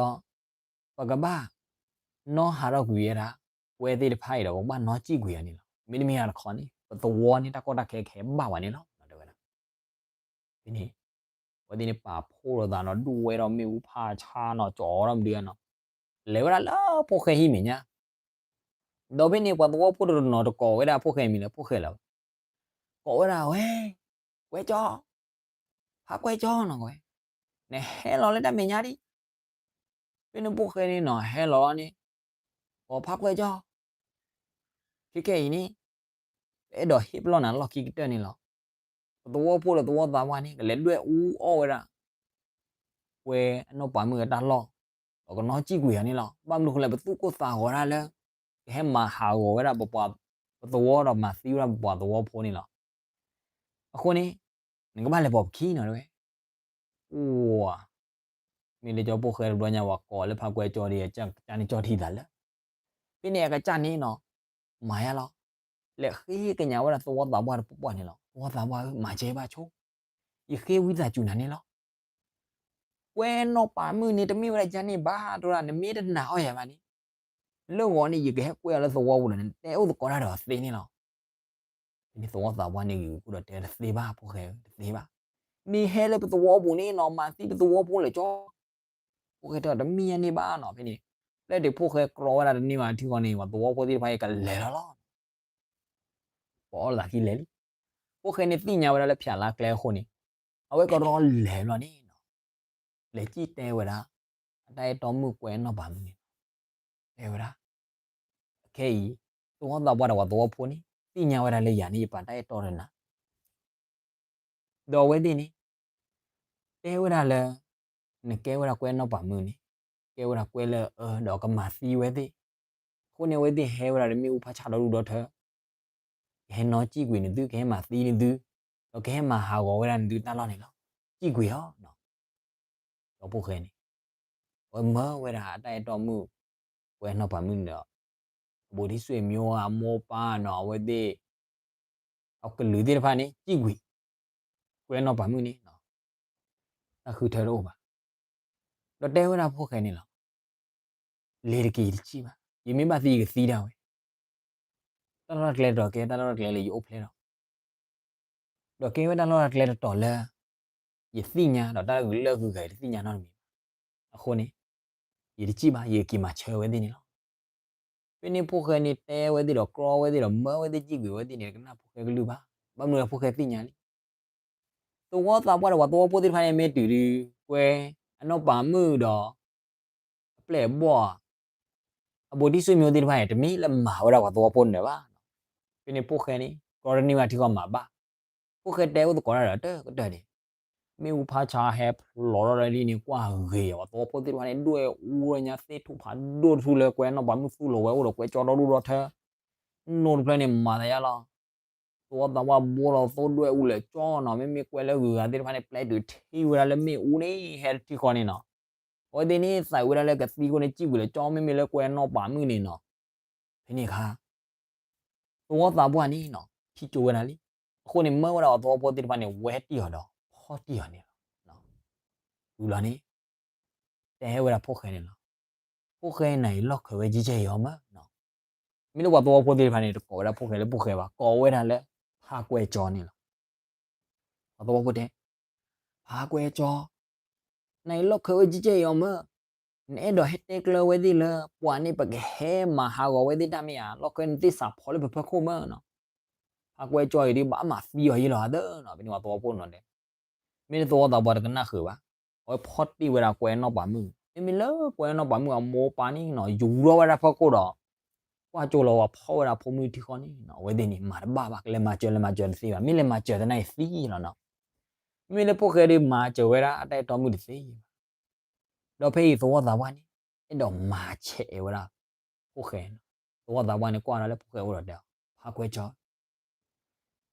ပကဘၣ် နီၣ်ဟးထီၣ်ကွံာ်ဝဲဒၣ် ကွဲသ့ၣ်တဖၣ်အံၤဒီး ပကဘၣ်နီၣ်စံၣ်ကွံာ်အီၤန့ၣ်လီၤ. မ့တမ့ၢ်တခီန့ၣ် ပသဝီန့ၣ် တၢ်ကီတၢ်ခဲကဟဲဘၣ်ဝဲန့ၣ်လီၤ တဲဝဲဒၣ်. ဖဲန့ၣ် အဝဲသ့ၣ်န့ၣ်ပာ်ဖှိၣ်လိာ်သးနီၤ ဒူၣ်ဝဲဒီးမ့ၣ်အူဖးဆါနီၤ ကၠီဒီးမဒုနီၤ လဲၤဝဲဒၣ်လၢဖိၣ်ဃဲဟံၣ်မဲာ်ညါ ဒီးဖဲန့ၣ် ပှၤသဝီဖိတနီၤတကိးဝဲဒၣ်ဖိၣ်ဃဲမံၤလၢဖိၣ်ဃဲလၢၤဘၣ်. ကိးဝဲဒၣ်ဝဲ ကွဲကၠီ, ဖးကွဲကၠီနီၤ ကွဲ, နဟဲလီၤလၢတၢ်မဲာ်ညါဒံး. ဖဲန့ၣ်ဖိၣ်ဃဲန့ၣ်နီၤ ဟဲလီၤလီၤန့ၣ် ကိးဖးကွဲကၠီ ခဲကဲအံၤန့ၣ် ပအဲၣ်ဒိးဟ့ၣ်ပလီၢ်နၤလီၢ်ခံကတၢၢ်န့ၣ်လီၤ. ပသဝီဖိဒီးသဝီသးပှၢ်န့ၣ် ကလဲၤဒွဲၣ်အူအီၣ်ဝဲဒၣ် ကွဲအနီၢ်ပၤမုၣ်အတၢ်လီၢ် ဒီးကနီၣ်စံၣ်ကွံာ်အီၤန့ၣ်လီၤ. ဘၣ်မနုၤဃိလဲၣ် ပသူၣ်ကိၢ်သးဂီၤဒၣ်လၢ ကဟဲမၤဟးဂီၤဝဲဒၣ်ပပှၤ ပသဝီဒီးမၤသံဝဲဒၣ်ပပှၤသဝီဖိန့ၣ်လီၤ. အဃိန့ၣ် နကဘၣ်လဲၤပိာ်ပခံနီၤ တဲဝဲ အိၣ် မ့ၢ်လၢကၠီဖိၣ်ဃဲတဘျီညါ ပှၤကိးလၢဖးကွဲကၠီဒီး ကစၢ်န့ၣ်ကၠီထံသးလၢ ဖဲန့ၣ်အကစၢ်န့ၣ်နီၤ မၤယါလီၤ. လဲၤဃ့ကညးဝဲဒၣ်သဝီသးပှၢ်တပှၢ်ပှၢ်န့ၣ်လီၤ. သဝီသးပှၢ်ဧၢ မၤစၢၤဘၣ်ဆိ, ယဃ့ဝံသးစူၤနၤန့ၣ်လီၤ. ကွဲနီၢ်ပၤမုၣ်န့ၣ် တမ့ၢ်ဝဲဒၣ်ယၤန့ၣ်ဘၣ် တရၣ် နမ့ၢ်တနာ်အီၤယၤဘၣ်န့ၣ်, လၢဂီၤန့ၣ် ယကဟဲကွဲအီၤလၢသဝီပူၤလီၤန့ၣ် နတဲအိၣ်သကိးတၢ်ဒီးအီၤသ့န့ၣ်လီၤ. ဖဲန့ၣ်သဝီသးပှၢ်န့ၣ်ဂ့ၤဂ့ၤဃိဒီးတဲ တသ့ဘၣ် ဖိၣ်ဃဲဧၢ တသ့ဘၣ်, မ့ၢ်ဟဲလၢပသဝီပူၤန့ၣ်နီၤ မၤသံပသဝီဖိလၢာ်ကၠီ. ဖိၣ်ဃဲတဲအီၤ တမ့ၢ်ယၤန့ၣ်ဘၣ်နီၤ. ဖဲန့ၣ် ပျဲတုၤဖိၣ်ဃဲကြီဝဲဒၣ်တန့ၢ်ဘၣ်ထံဃီန့ၣ် ပှၤသဝီဖိသ့ၣ်တဖၣ်အံၤကလဲၤလီၤလီၤ. ပအီၣ်လီၤသးခံလဲၤလံ. ဖိၣ်ဃဲန့ၣ်သ့ၣ်ညါဝဲဒၣ်လၢဖၠးလါကျဲအဃိန့ၣ် အဝဲကရီလဲၤဘျီန့ၣ်နီၤ, လဲၤစံၣ်တဲဝဲဒၣ် အတၢ်အဲၣ်တီမုၣ်ကွဲနီၢ်ပၤမုၣ်န့ၣ်, တဲဝဲဒၣ် အခဲအံၤ သဝီသးပှၢ်ဒီးပှၤသဝီဖိန့ၣ် သ့ၣ်ညါဝဲဒၣ်လၢယၤန့ၣ် ယပာ်တၢ်အဲၣ်တီတနၤ ဒီးအဝဲသ့ၣ်န့ၣ် တဲဝဲဒၣ်လၢ နကဲဝဲဒၣ်ကွဲနီၢ်ပၤမုၣ်န့ၣ် ကဲဝဲဒၣ်ကွဲလၢအအၢ ဒီးကမၤသံဝဲသ့ၣ်. အဃိန့ၣ် အဝဲသ့ၣ်ဟဲဝဲဒၣ်ဒီးမ့ၣ်အူဖးဆါဒီဒူၣ်ဒီထၢ ကဟဲနီၣ်စံၣ်ကွံာ်နသု ကဟဲမၤသံနသု ဒီးကဟဲမၤဟးဂီၤဝဲဒၣ်နသုတၢ်လီၢ်န့ၣ်လီၤ. စံၣ်ကွံာ်အီၤ. ဒီးဖိၣ်ဃဲန့ၣ် အဝဲမၢဝဲဒၣ်အတၢ်အဲၣ်တီမုၣ် ကွဲနီၢ်ပၤမုၣ်န့ၣ်ဒီး အဘူးတံၢ်ဆွေမျိုး အမိၢ်ပၢ်နီၤ အဝဲသ့ၣ် အကလုာ်သ့ၣ်တဖၣ်န့ၣ် စံၣ်ကွံာ် ကွဲနီၢ်ပၤမုၣ်န့ၣ် တၢ်ဃုထၢတအိၣ်ဘၣ်. ဒီးတဲဝဲဒၣ်ဖိၣ်ဃဲန့ၣ်လီၤ. လဲၤတက့ၢ် ယတစံၣ်ဘၣ်. ယမ့ၢ်ဘၣ်သံယကသံဒၣ်ဝဲ. တၢ်လီၢ်တၢ်ကျဲတတီၤကဲ တၢ်လီၢ်တၢ်ကျဲလၢယအိၣ်ဖျဲၣ်ဒီး ဒီးကဲဝဲတၢ်လီၢ်တၢ်ကျဲတတီၤလၢ ယသ့ၣ်ညါ ဒီးတၢ်ဂုာ်လၢအဂုၤအဂၤယတသ့ၣ်ညါနီတမံၤဘၣ်. အဃိန့ၣ် ယတစံၣ်ဘၣ် ယက့ၤမၤဆၢဝဲသ့ၣ်န့ၣ်လီၤ. ဖဲန့ၣ်ဖိၣ်ဃဲန့ၣ်တဲဝဲသ့ၣ်ဒီးကြီဝဲသ့ၣ်ဒီးမၢဝဲသ့ၣ်စံၣ်ကွံာ်ဝဲသ့ၣ်န့ၣ် တကနၣ်ဖိၣ်ဃဲကလုၢ်ဘၣ်. ဘၣ်မနုၤလၢဖိၣ်ဃဲသ့ၣ်ညါလံ သဝီသးပှၢ်ဒီးပှၤသဝီဖိသ့ၣ်တဖၣ်န့ၣ် မ့ၢ်တုၤဒုး ကွဲအနီၢ်ပၤမုၣ်ဒီး အပျဲၢ်အဘီၣ် အဘူးတံၢ်ဆွေမျိုးသ့ၣ်တဖၣ်န့ၣ် တမ့ၢ်လၢမၤဝဲဒၣ်ပှၤသဝီဖိန့ၣ်ဘၣ်. ဖဲန့ၣ်ဖိၣ်ဃဲန့ၣ် ကြီတန့ၢ်ဘၣ်ထံဃီမၤဘၣ်. ဖိၣ်ဃဲတဲအိၣ်သကိးတၢ်ဒီးတကတၢၢ်န့ၣ် မ့ၣ်အူဖးဆါဟဲဖျိးထီၣ်လၢလံန့ၣ် ကွၢ်ဂ့ၤအီၤ ပှၤသဝီဖိသ့ၣ်တဖၣ်န့ၣ် ဒွဲၣ်အူလၢညါသ့ၣ်ထူၣ်ဖးဒိၣ်တထူၣ်လၢကွဲနီၢ်ပၤမုၣ်သူၣ်လီၤဝဲအိၣ်ဒီးကွဲကၠီဒီဒူၣ်ဒီထၢ နိၣ်တဖျၢၣ်န့ၣ် မၤသးယါလီၤ. သဝီသးပှၢ်ဘိလီၤသိဒွဲၣ်အူလၢာ်ကၠီနီၤ မ့မ့ၢ်ကွဲလၢအဂုၤအဂၤသ့ၣ်တဖၣ်န့ၣ် ပျဲတုၤထံၣ်ဝဲဒၣ်လၢမ့ၣ်အူန့ၣ် ဟဲထံဃီန့ၣ်နီၤ အဝဲသ့ၣ်န့ၣ်သးဝဲဒၣ်လၢကသံအဃိန့ၣ် စံၣ်ကွံာ်လၢကၠီ မ့မ့ၢ်လၢကွဲနီၢ်ပၤမုၣ်န့ၣ်နီၤ ဖဲန့ၣ်အခါ သဝီသးပှၢ်န့ၣ်နီၤ ထံၣ်ကၠိဝဲဒၣ်လံ. အဃိန့ၣ် မၢဝဲဒၣ်ပှၤသဝီဖိသ့ၣ်တဖၣ်န့ၣ် ဝဲတံၢ်အီၤဒီး ဖီၣ်တံၢ်အီၤန့ၣ်လီၤ. ဝံၤလီၤန့ၣ် တဲဝဲဒၣ်ဖိၣ်ဃဲန့ၣ်လီၤ. ဖိၣ်ဃဲန့ၣ် ယလီၢ်ခၢးဝဲကံကဲအံၤအီၤမၢ်နီၤ. မ့ၢ်လၢပှၤသဝီဖိသ့ၣ်တဖၣ်န့ၣ် တကိးဝဲဒၣ်ဖိၣ်ဃဲလၢဖိၣ်ဃဲဘၣ် ကိးဝဲဒၣ်လၢ ဖါကွဲကၠီန့ၣ်လီၤ. ပှၤသဝီဖိတဲ ဖါကွဲကၠီ နအံၤလီၢ်ခၢးဝဲကံကဲအံၤအီၤမၢ်, နအဲၣ်ဒိးဟဲတဲကျၢၤဝဲသ့ၣ်လၢ ပှၤန့ၣ်ပကဟဲမၤဟးဂီၤဝဲသ့ၣ်တၢ်မ့ၢ်ဧါ, လီၢ်ခၢးန့ၣ်သ့ၣ်စးဖီလၢပဖၢခိၣ်မၢ်နီၤ. ဖါကွဲကၠီအံၤဒုးဘၣ်မၤသံအီၤယံလီၤသၢနီၤ, ဖဲန့ၣ်ပှၤသဝီဖိနီၤဒဲး, မ့ၢ်လၢသဝီသးပှၢ်တကနၣ်ဃုာ်ဘၣ်, အဝဲဖီၣ်တ့ၢ်ဝဲဒၣ်ကွဲနီၢ်ပၤမုၣ်, မ့မ့ၢ်လၢကွဲနီၢ်ပၤမုၣ်အမိၢ်ပၢ်န့ၣ်နီၤ ယူၤထီၣ်ဝဲဒၣ်ဖၢခိၣ်ဒီး ကွၢ်ကၠိလီၤဝဲဖီၣ်ဝဲဒၣ်ဖိမုၣ်ထံဃီန့ၣ်နီၤ, အဝဲသ့ၣ်န့ၣ် မၤတဘၣ်ဘၣ် ကလဲၤမၤစၢၤလဲၤမၤစၢၤတသ့ဘၣ်, မ့ၢ်လဲၤမၤစၢၤသနာ်က့သံလီၤနီၤ. မ့မ့ၢ်လၢဖိၣ်ဃဲဒုးမၤစၢၤဝဲဒၣ်အတၢ်အဲၣ်တီမုၣ်တသ့ဘၣ်. ဒီးဖဲအံၤသဝီသးပှၢ်န့ၣ် အဲၣ်ဒိးမၤဆဲးဝဲဒၣ် ဖိၣ်ဃဲ, သဝီသးပှၢ်န့ၣ်ကွၢ်ဒီးလၢဖိၣ်ဃဲအိၣ်ဒီးတဲအီၤ, ဖါကွဲကၠီ,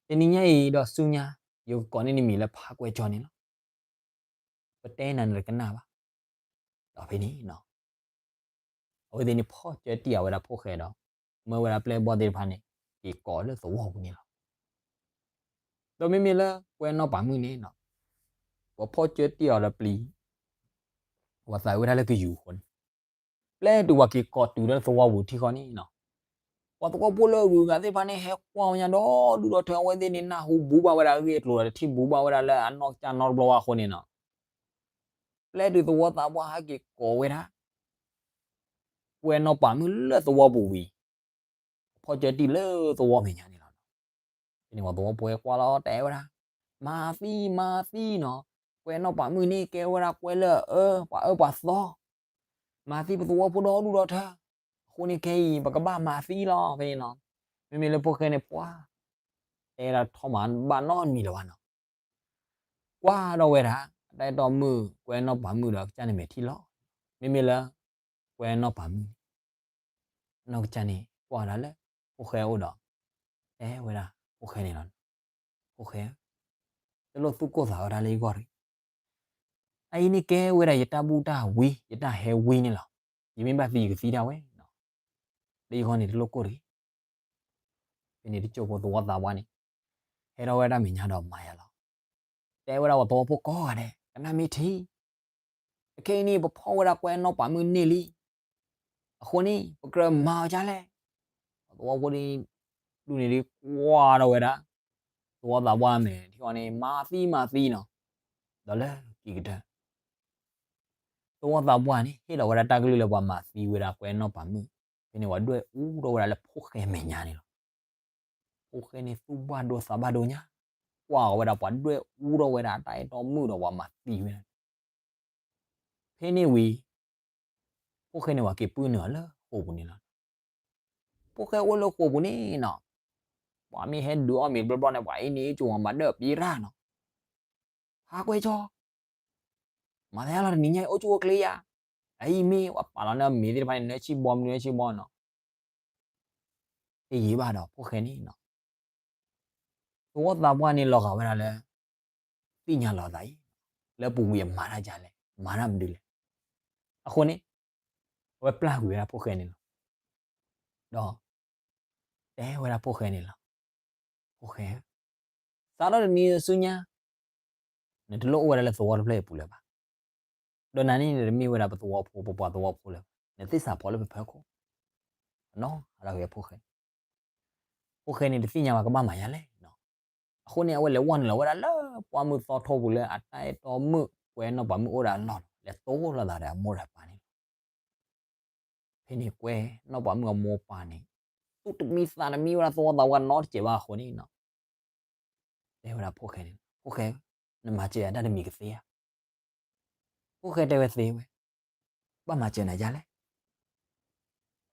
တနံၤညါအံၤဒီးဆူညါ ယကကိးန့ၢ်နမံၤလၢဖါကွဲကၠီန့ၣ်လီၤ. ပတဲနၤနတကနၣ်ဘၣ်. ဒီးဖဲန့ၣ် အဝဲသ့ၣ်န့ၣ်ဖီၣ်ကၢတံၢ်အီၤဝဲဒၣ်ဖိၣ်ဃဲဒီး မၢဝဲဒၣ်ပျဲၢ်ဘီၣ်သ့ၣ်တဖၣ်န့ၣ် က့ၤကိးလၢသဝီပူၤန့ၣ်လီၤ. ဒီးမ့မ့ၢ်လၢကွဲနီၢ်ပၤမုၣ်န့ၣ် ပှၤဖီၣ်ကၢတံၢ်အီၤဒီးပျံၤ ပှၤသးဝဲဒၣ်လၢကယူၤအဃိန့ၣ်, ပျဲတုၤပှၤက့ၤကိးတုၤလၢသဝီပူၤထံဃီန့ၣ်, ပှၤသဝီဖိလၢအဂုၤအဂၤသ့ၣ်တဖၣ်န့ၣ် ဟဲကွၢ်ဝဲညါဒီဒူၣ်ဒီထၢ အဝဲသ့ၣ်န့ၣ် နၢ်ဟူဘူးဘၣ်ဝဲဒၣ်အဂ့ၢ်အကျိၤဒီး တထံၣ်ဘူးဘၣ်ဝဲဒၣ်လၢအနီၢ်ကစၢ်နီတဘျီဘၣ်အဃိန့ၣ်နီၤ, ပျဲတုၤသဝီသးပှၢ်ဟဲက့ၤကိးဝဲဒၣ် ကွဲနီၢ်ပၤမုၣ်လၢသဝီပူၤဝံၤ ဖီၣ်ကၢတံၢ်လၢသဝီမဲာ်ညါန့ၣ်လီၤ. ဖဲန့ၣ်ပှၤသဝီဖိဟဲကွၢ်လီၤတဲဝဲဒၣ်, မၤသံ မၤသံနီၤ, ကွဲနီၢ်ပၤမုၣ်န့ၣ် ကဲဝဲဒၣ်ကွဲလၢအအၢ ပှၤအၢပှၤသီ, မၤသံပသဝီဖိဒီဒူၣ်ဒီထၢ, အဃိန့ၣ်ခဲအံၤ ပကဘၣ်မၤသံလီၤ ဖဲန့ၣ်နီၤ. မ့မ့ၢ်လၢဖိၣ်ဃဲန့ၣ်ပှၤ တဲဒၣ်ထီၣ်မၤဘၣ်နီတမံၤလၢၤဘၣ်နီၤ. ကွၢ်ထီၣ်ဝဲဒၣ် အတၢ်အဲၣ်တီမုၣ် ကွဲနီၢ်ပၤမုၣ်ဒီးကစၢ်န့ၣ်မဲာ်ထံလီၤ. မ့မ့ၢ်လၢ ကွဲနီၢ်ပၤမုၣ်န့ၣ် နီၢ်ကစၢ်န့ၣ် ကွၢ်ဝဲဒၣ်လၢ ဖိၣ်ဃဲအိၣ်ဒီး တဲဝဲဒၣ် ဖိၣ်ဃဲန့ၣ်လီၤ. ဖိၣ်ဃဲ, တလိၣ်သူၣ်ကိၢ်သးဂီၤတၢ်လၢယဂီၢ်တဂ့ၤ. အအံၤန့ၣ်ကဲဝဲဒၣ်ယတၢ်ဘူၣ်တၢ်ဝံ ယတၢ်ဟဲဝံန့ၣ်လီၤ. ယမ့ၢ်ဘၣ်သံယကသံဒၣ်ဝဲနီၤ. လၢယဂီၢ်န့ၣ်တလိၣ်ကိၢ်တဂ့ၤ. ဖဲန့ၣ်တစိၢ်ဖိသဝီသးပှၢ်န့ၣ် ဟဲထီၣ်ဝဲဒၣ်မဲာ်ညါဒီးမၤယၤလီၤ. တဲဝဲဒၣ်ပှၤသဝီဖိကိးဂၤဒဲး ကနၣ်မ့ၢ်ထံ ခဲအံၤန့ၣ် ပဖီၣ်ဝဲဒၣ်ကွဲနီၢ်ပၤမုၣ်န့ၢ်လံ. အဃိန့ၣ် ပကြၢးမၤအီၤဒ်လဲၣ်. သဝီဖိဒ်န့ၣ်ဒုးကွၢ်ထီၣ်ဝဲဒၣ် သဝီသးပှၢ်မဲာ်ထံအီၤန့ၣ် မၤသံမၤသံနီၤ. ဒီးလၢခံကတၢၢ် သဝီသးပှၢ်န့ၣ် ဟ့ၣ်လီၤဝဲဒၣ်တၢ်ကလုၢ်လၢပှၤမၤသံဝဲဒၣ်ကွဲနီၢ်ပၤမုၣ်, ဖဲန့ၣ် ပှၤဒွဲၣ်အူထီၣ်ဝဲဒၣ်လၢဖိၣ်ဃဲမဲာ်ညါန့ၣ်လီၤ. ဖိၣ်ဃဲန့ၣ် သူၣ်ဘၣ်ဒိသးဘၣ်ဒိညါ, ကွၢ်အီၤဝဲဒၣ်ပှၤဒွဲၣ်အူထီၣ်ဝဲဒၣ်တၢ်အဲၣ်တီမုၣ်ဒီးပှၤမၤသံဝဲဒၣ် ဖဲန့ၣ်ဝံၤ ဖိၣ်ဃဲန့ၣ် ပှၤက့ၤပုၢ်နုာ်အီၤလၢဃိာ်ပူၤန့ၣ်လီၤ. ဖိၣ်ဃဲအိၣ်လၢဃိာ်ပူၤန့ၣ်နီၤ, ပှၤမ့ၢ်ဟဲဒုးအီၣ်မ့ၤတဘျီဘျီန့ၣ် ပှၤအံၤန့ၣ် ကၠိမၤဘၣ်ဒၢၣ်ပံရၣ်နီၤ, ဟးကွဲကၠီ မၤသးလီၤတနံၤညါအံၤ အိၣ်ကၠိအိၣ်ချ့ယၤ, အအံၤမ့ၢ်ပှၤပာ်လီၤန့ၢ်မ့ၤသ့ၣ်တဖၣ်န့ၣ် နၢဆံဘီမနုၤနၢဆံဘီနီၤ, တယံာ်ဘၣ်ဒီးဖိၣ်ဃဲန့ၣ်နီၤ သဝီသးပှၢ်န့ၣ်လီၤဂာ်ဝဲဒၣ်လၢ သ့ၣ်ညါလီၤသးအံၤ လၢပူၤကွံာ်အမၤတၢ်ဒ်လဲၣ် မၤတၢ်မနုၤလဲၣ်. အဃိန့ၣ် အဝဲပျၢ်ကွံာ်ဝဲဒၣ်ဖိၣ်ဃဲန့ၣ်လီၤ. ဒီး တဲဝဲဒၣ်ဖိၣ်ဃဲန့ၣ်လီၤ. ဖိၣ်ဃဲဧၢ, စးထီၣ်တနံၤဆူညါ နတလိၣ်အိၣ်ဝဲဒၣ်လၢသဝီတဖျၢၣ်အံၤအပူၤလၢၤဘၣ်. ဒီးနၤန့ၣ် နတမ့ၢ်ဝဲဒၣ်ပသဝီဖိ ပပှၤသဝီဖိလၢၤဘၣ်. နသ့ၣ်စးဖီလၢပဖၢခိၣ်, နီၢ်ဟးထီၣ်က့ၤဖိၣ်ဃဲ, ဖိၣ်ဃဲန့ၣ်တသ့ၣ်ညါဘၣ်ကဘၣ်မၤယၤလဲၣ်. အဃိန့ၣ် အဝဲလဲၤဝဲနုာ်လီၤဝဲဒၣ်လၢပှၢ်မုၢ်သီထိပူၤလၢအတၢ်အဲၣ်တီမုၣ် ကွဲနီၢ်ပၤမုၣ်အိၣ်ဒၣ်အလီၢ်ဒီး လဲၤတိၢ်လိာ်သးဒီးအမိၢ်ဒီးအပၢ်န့ၣ်လီၤ. ဖဲန့ၣ်ကွဲနီၢ်ပၤမုၣ်အမိၢ်အပၢ်န့ၣ် သူၣ်တမံသးတမံဝဲဒၣ်သဝီသးပှၢ်နီတစဲးဘၣ်အဃိန့ၣ် တဲဝဲဒၣ်ဖိၣ်ဃဲန့ၣ် ဖိၣ်ဃဲဧၢ, နမၤစၢၤယၤတၢ်တမံၤကသ့ဧါ. ဖိၣ်ဃဲတဲဝဲသ့ဝဲ, ဘၣ်မၤစၢၤနၤယၤလဲၣ်.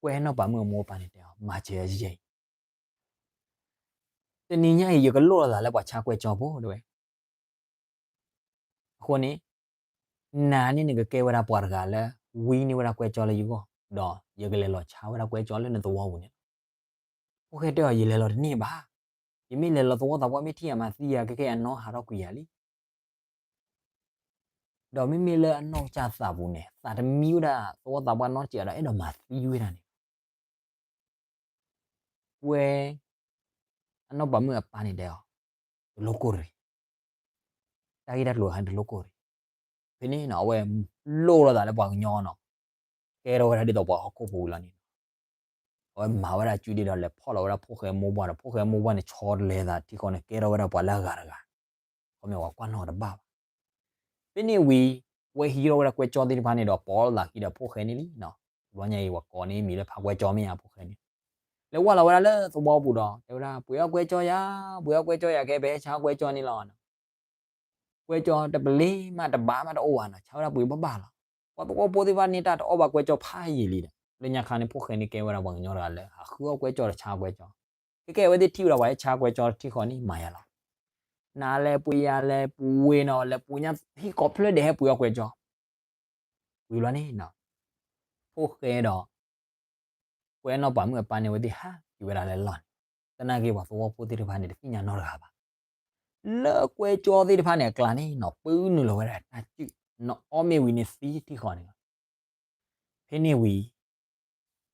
ကွဲနီၢ်ပၤမုၣ်အမိၢ်အပၢ်န့ၣ်တဲအီၤ မၤစၢၤယၤယဲအံၤ, တနံၤညါအံၤ ယကလိၣ်လိာ်သးလၢပှၤဆါကွဲကၠီဖိတဲဝဲ အဃိန့ၣ် နၤန့ၣ်နကကဲဝဲဒၣ်ပှၤတဂၤလၢ ဝံန့ၢ်ဝဲဒၣ်ကွဲကၠီလၢယဂီၢ်, ဒီးယကလဲၤလီၤဆါဝဲဒၣ်ကွဲကၠီလၢနသဝီပူၤန့ၣ်လီၤ. ဖိၣ်ဃဲတဲအီၤ ယလဲၤလီၤတန့ၢ်ဘၣ်. ယမ့ၢ်လဲၤလီၤသဝီသးပှၢ်မ့ၢ်ထံၣ်ယၤမၤသံယၤ ကဲကဲအနီၢ်ဟးထီၣ်ကွံာ်ယၤလံ. ဒီးမ့မ့ၢ်လၢအနီၢ်ကစၢ်သးပူၤန့ၣ် သးတမံဝဲဒၣ်သဝီသးပှၢ်နီတစဲးဒီး အဲၣ်ဒိးမၤသံဝဲဒၣ်န့ၣ် ကွဲ အနီၢ်ပၤမုၣ်အပၢ်န့ၣ်တဲအီၤ, တလိၣ်ကိၢ်ရံၣ်, တၢ်ဂ့ၢ်တၢ်ကျိၤတခါန့ၣ်တလိၣ်ကိၢ်ရံၣ်. ဖဲန့ၣ်နီၤ အဝဲလိၣ်လိာ်သးလၢပှၤကညီနီၤ, ကဲထီၣ်ဝဲဒၣ်ဒ်သိးပှၤဟီၣ်ခိၣ်ဖိဝံၤလီၤန့ၣ်နီၤ, အဝဲမၤဝဲဒၣ်စုဒ့ဒီးလဲၤဖီၣ်လီၤဝဲဒၣ်ဖိၣ်ဃဲမိၢ်ပှၢ်ဒီး ဖိၣ်ဃဲမိၢ်ပှၢ်န့ၣ် ဆီတလဲသးထံဃီန့ၣ် ကဲထီၣ်ဝဲဒၣ်ပှၤလၢအဂၤတဂၤ, ခီမ့ၢ်ပှၤကွၢ်နီၣ်တဘၣ်ဘၣ်. ဖဲန့ၣ်ဝံၤ ဝဲဟံးထီၣ်ဝဲဒၣ်ကွဲကၠီသ့ၣ်တဖၣ်န့ၣ်ဒီး ပိာ်လိာ်သးခံဒီးဖိၣ်ဃဲန့ၣ်လံနီၤ. တဘျီညါအံၤ ပှၤကိးန့ၢ်မံၤလၢဖးကွဲကၠီမ့ၢ်ဧါဖိၣ်ဃဲန့ၣ်, လဲၤဝဲလီၤဝဲဒၣ်လၢသဝီပူၤဒီး တဲဝဲဒၣ် ပှ့ၤအီၣ်ကွဲကၠီယၤ, ပှ့ၤအီၣ်ကွဲကၠီယၤ ကဲပဟဲဆါကွဲကၠီန့ၣ်လီၤ. ကွဲကၠီတပလ့ၤမးတဘးမးတအိၣ်ဘၣ်နီၤ, ဆါဝဲဒၣ်ပှ့ၤဘၣ်ဘၣ်လီၤ. ပှၤသဝီဖိသ့ၣ်တဖၣ်န့ၣ် တၢ်တအီၣ်ဘၣ်ကွဲကၠီဖးယံာ်လံဒီး လၢညါခါန့ၣ် ဖိၣ်ဃဲန့ၣ်ကဲဝဲဒၣ်ပှၤကညီတဂၤလၢ ဟးဃုအီၣ်ကွဲကၠီဒီးဆါကွဲကၠီ, ကဲကဲအဝဲသ့ၣ်ထံၣ်ဝဲဒၣ်ပှၤဟဲဆါကွဲကၠီထံဃီန့ၣ် မၤယၤလီၤ. နၤလဲၤပှ့ၤယၤလဲၤပှ့ၤနီၤ လဲၤပှ့ၤညါဟံၣ်ကိးဖျၢၣ်ဒဲးဟဲပှ့ၤအီၣ်ကွဲကၠီ ဝံၤလီၤန့ၣ်နီၤ, ဖိၣ်ဃဲဒီး ကွဲနီၢ်ပၤမုၣ်အပၢ်န့ၣ် အဝဲသ့ၣ်ဟးက့ၤဝဲဒၣ်လၢလီၢ်န့ၣ်, သနာ်က့ပှၤသဝီဖိသ့ၣ်တဖၣ်န့ၣ် တသ့ၣ်ညါနီတဂၤဘၣ်. လၢကွဲကၠီသ့ၣ်တဖၣ်န့ၣ်အကျါန့ၣ်နီၤ ပုၢ်နုာ်လီၤဝဲဒၣ်တၢ်စုၣ်, နအီၣ်မ့ၢ်ဝံၤန့ၣ်သံထံဃီန့ၣ်လီၤ. ဖဲန့ၣ်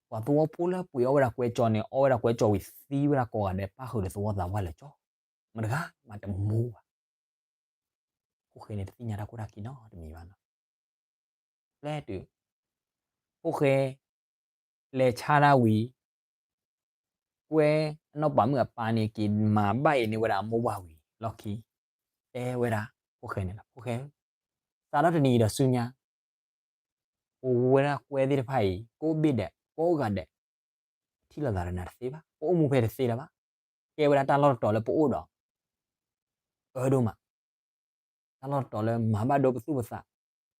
ဝံၤ ပှၤသဝီဖိလၢပှ့ၤအီၣ်ဝဲဒၣ်ကွဲကၠီန့ၣ် အီၣ်ဝဲဒၣ်ကွဲကၠီဝံၤသံဝဲဒၣ်ကိးဂၤဒဲး ပၣ်ဃုာ်ဒီးသဝီသးပှၢ်လၢာ်ကၠီ, မတဂၤမးတမူဘၣ်. ဖိၣ်ဃဲန့ၣ်တသ့ၣ်ညါတၢ်ခိၣ်တၢ်ခံနီတမံၤဘၣ်နီၤ. ပျဲတုၤ ဖိၣ်ဃဲ လဲၤဆါတၢ်ဝံၤ ကွဲအနီၢ်ပၤမုၣ်အပၢ်န့ၣ် က့ၤမၤဘၣ်အံၤန့ၢ်ဝဲဒၣ်အမိၢ်ပှၢ်ဝံၤလီၢ်ခံ တဲဝဲဒၣ် ဖိၣ်ဃဲန့ၣ်လီၤ. ဖိၣ်ဃဲဧၢ, စးထီၣ်တနံၤအံၤဒီးဆူညါ ပဝဲဒၣ်ကွဲသ့ၣ်တဖၣ်အံၤ ကိးဘ့ၣ်ဒဲး ကိးဂၤဒဲး ထံၣ်လိာ်သးဒီးနၤတသ့ဘၣ်, ပအိၣ်မူဖဲတသ့လၢၤဘၣ်. ကဲဝဲဒၣ်တၢ်လီၢ်တတီၤလၢပအိၣ်ဒီး အၢဒိၣ်မး တၢ်လီၢ်တတီၤလၢမၤဘၣ်ဒိပသူၣ်ပသး,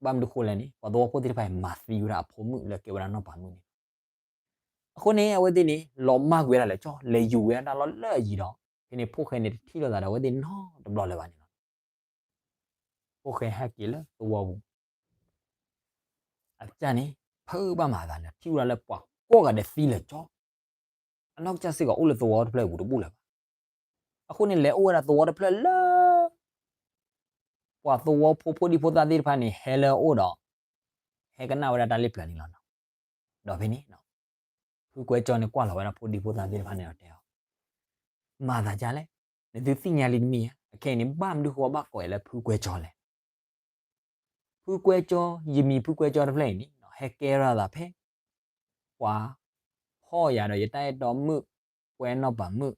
ဘၣ်မနုၤဃိလဲၣ်န့ၣ် ပှၤသဝီဖိသ့ၣ်တဖၣ်အံၤ မၤသံဝဲဒၣ်အဖိမုၣ်လၢကဲဝဲဒၣ်နီၢ်ပၤမုၣ်န့ၣ်လီၤ. အဃိန့ၣ် အဝဲသ့ၣ်န့ၣ် လီၤမၢ်ကွံာ်ဝဲဒၣ်လၢာ်ကၠီ လဲၤယူၤဝဲဒၣ်တၢ်လီၢ်လၢအယံၤဒီး ဖဲန့ၣ်ဖိၣ်ဃဲန့ၣ် တထံၣ်လိာ်သးဒီးအဝဲသ့ၣ်နီတဘျီလၢၤဘၣ်န့ၣ်လီၤ. ဖိၣ်ဃဲဟဲက့ၤလၢသဝီပူၤ အကစၢ်န့ၣ် ဖုးဘၣ်မၤသးန့ၣ် ထံၣ်ဝဲဒၣ်လၢပှၤကိးဂၤဒဲးသံလၢာ်ကၠီ, အနီၢ်ကစၢ်စ့ၢ်ကီးအိၣ်လၢသဝီတဖျၢၣ်အပူၤတဘူၣ်လၢၤဘၣ်. အဃိန့ၣ် လဲၤအိၣ်ဝဲဒၣ်သဝီတဖျၢၣ်လၢ ပှၤသဝီဖိဖိဒံဖိသၣ်သ့ၣ်တဖၣ်န့ၣ် ဟဲလၢအအိၣ်ဒီး ဟဲကနၣ်ဝဲဒၣ်တၢ်လၢပျၢၤန့ၣ်လီၤ. ဒီးဖဲန့ၣ် ဖုကွဲကၠီန့ၣ်ကွၢ်လီၤဝဲဒၣ်ဖိဒံဖိသၣ်သ့ၣ်တဖၣ်န့ၣ်ဒီးတဲအီၤ, မၤသးဒ်လဲၣ်, နသုသ့ၣ်ညါလံတမ့ၢ်ဧါ, အခဲအံၤန့ၣ် ဘၣ်မနုၤဃိဘၣ်ကိးအီၤလၢဖုကွဲကၠီလဲၣ်. ဖုကွဲကၠီ, ယမံၤဖုကွဲကၠီတဖျၢၣ်အံၤန့ၣ် ဟဲကဲထီၣ်သးဖဲ ပှၤဖီၣ်ယၤဒီးယတၢ်အဲၣ်တီမုၣ် ကွဲနီၢ်ပၤမုၣ်,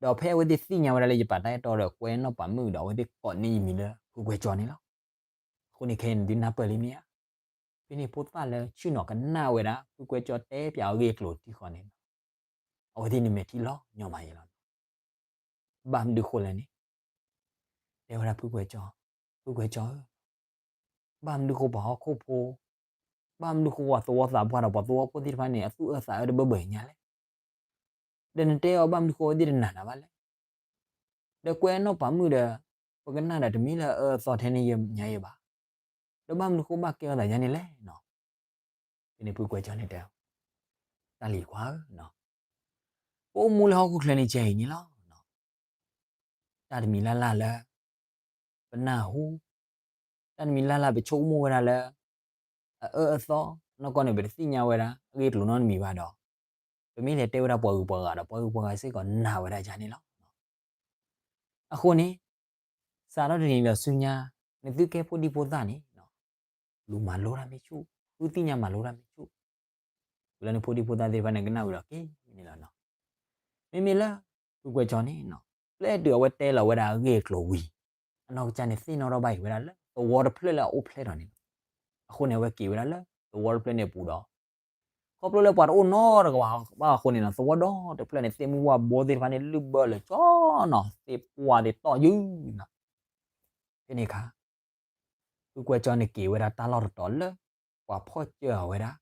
ဒီးဖဲအဝဲသ့ၣ်သ့ၣ်ညါဝဲဒၣ်လၢယပာ်တၢ်အဲၣ်တီဒီးကွဲနီၢ်ပၤမုၣ်ဒီး အဝဲသ့ၣ်ကိးန့ၢ်ယမံၤလၢဖုကွဲကၠီန့ၣ်လီၤ. အဃိန့ၣ်ခဲအံၤန့ၣ်ဒုးနၢ်ပၢၢ်လံမ့ၢ်ဧါ, ဖဲန့ၣ်ဖိသၣ်လၢဆ့ၣ်နီၤကနၣ်ဝဲဒၣ် ဖုကွဲကၠီတဲပၠးအဂ့ၢ်အကျိၤတံၢ်ဃီန့ၣ် အဝဲသ့ၣ်န့ၣ်မဲာ်ထံလီၤညီမးယဲလီၤ. ဘၣ်မနုၤဃိလဲၣ်န့ၣ်, တဲဝဲဒၣ်ဖုကွဲကၠီ, ဖုကွဲကၠီဧၢ, ဘၣ်မနုၤဃိပှၤဟီၣ်ခိၣ်ဖိ, ဘၣ်မနုၤဃိပှၤသဝီသးပှၢ်ဒီးပှၤသဝီဖိသ့ၣ်တဖၣ်န့ၣ် အသူၣ်အၢသးအၢတဘၢဘၢညါလဲၣ်. ဒီးနတဲအီၤဘၣ်မနုၤဃိအဝဲသ့ၣ်တနာ်နၤဘၣ်လဲၣ်. ဒီးကွဲနီၢ်ပၤမုၣ်ဒီး ပကနၣ်ဒီးတမ့ၢ်လၢအအၢအသီထဲန့ၣ်ညါယဲဘၣ်. ဒီးဘၣ်မနုၤဃိဘၣ်ကဲထီၣ်သးယါန့ၣ်လဲၣ်နီၤ. ဖဲန့ၣ်ဖုကွဲကၠီန့ၣ်တဲ, တၢ်လံၤခွါဧၢ, ပအိၣ်မူလၢဟီၣ်ခိၣ်ချၢန့ၣ်ကဲအံၤန့ၣ်လီၤ. တၢ်တမံၤလၢ်လၢ်လၢ ပနၢ်ဟူ, တၢ်တမံၤလၢ်လၢ်ပဆိကမိၣ်ဝဲဒၣ်လၢ အအၢအသီ, နီၢ်ကီၢ်န့ၣ် ပတသ့ၣ်ညါဝဲဒၣ် အဂ့ၢ်အကျိၤနီတမံၤဘၣ်ဒီး ပမ့ၢ်လဲၤတဲဝဲဒၣ်ပှၤဂုၤပှၤဂၤဒီး ပှၤဂုၤပှၤဂၤစ့ၢ်ကီးနာ်ဝဲဒၣ်ယါန့ၣ်လီၤ. အဃိန့ၣ် စးထီၣ်တနံၤဒီးဆူညါ နသုကဲဖိဒံဖိသၣ်န့ၣ် လူၤမၤလိတၢ်မ့ၢ်ဆူၣ်, ဃုသ့ၣ်ညါမၤလိတၢ်မ့ၢ်ဆူၣ်, ဝံၤလီၤန့ၣ်ဖိဒံဖိသၣ်သ့ၣ်တဖၣ်န့ၣ် ကနၣ်ဝံၤဒီးက့ၤန့ၣ်လီၤ. မ့မ့ၢ်လၢ ဖုကွဲကၠီန့ၣ် ပျဲတုၤအဝဲတဲလီၤဝဲဒၣ်အဂ့ၢ်အကျိၤဝံၤ အနီၢ်ကစၢ်န့ၣ်သ့ၣ်နီၣ်ထီၣ်ဘၣ်အံၤဝဲဒၣ်လၢ သဝီတဖျၢၣ်လၢအအိၣ်ဖျဲၣ်ထီၣ်န့ၣ်လီၤ. အဃိန့ၣ် အဝဲက့ၤဝဲဒၣ်လၢသဝီတဖျၢၣ်န့ၣ်အပူၤဒီး ခီဖျိလၢပှၤတအိၣ်နီတဂၤဘၣ်အဃိန့ၣ် သဝီဒီတဖျၢၣ်န့ၣ် သ့ၣ်မုၢ်ဝၣ်ဘီသ့ၣ်တဖၣ်န့ၣ် လုၢ်ဘၢလၢာ်ကၠီနီၤ သ့ၣ်ပှၢ်သ့ၣ်တီၢ်ယုၢ်နီၤ. ဖဲန့ၣ်အခါ ဖုကွဲကၠီန့ၣ်က့ၤဝဲဒၣ်တၢ်လီၢ်တတီၤလၢ ပှၤဖီၣ်စၢၤအီၤဝဲဒၣ်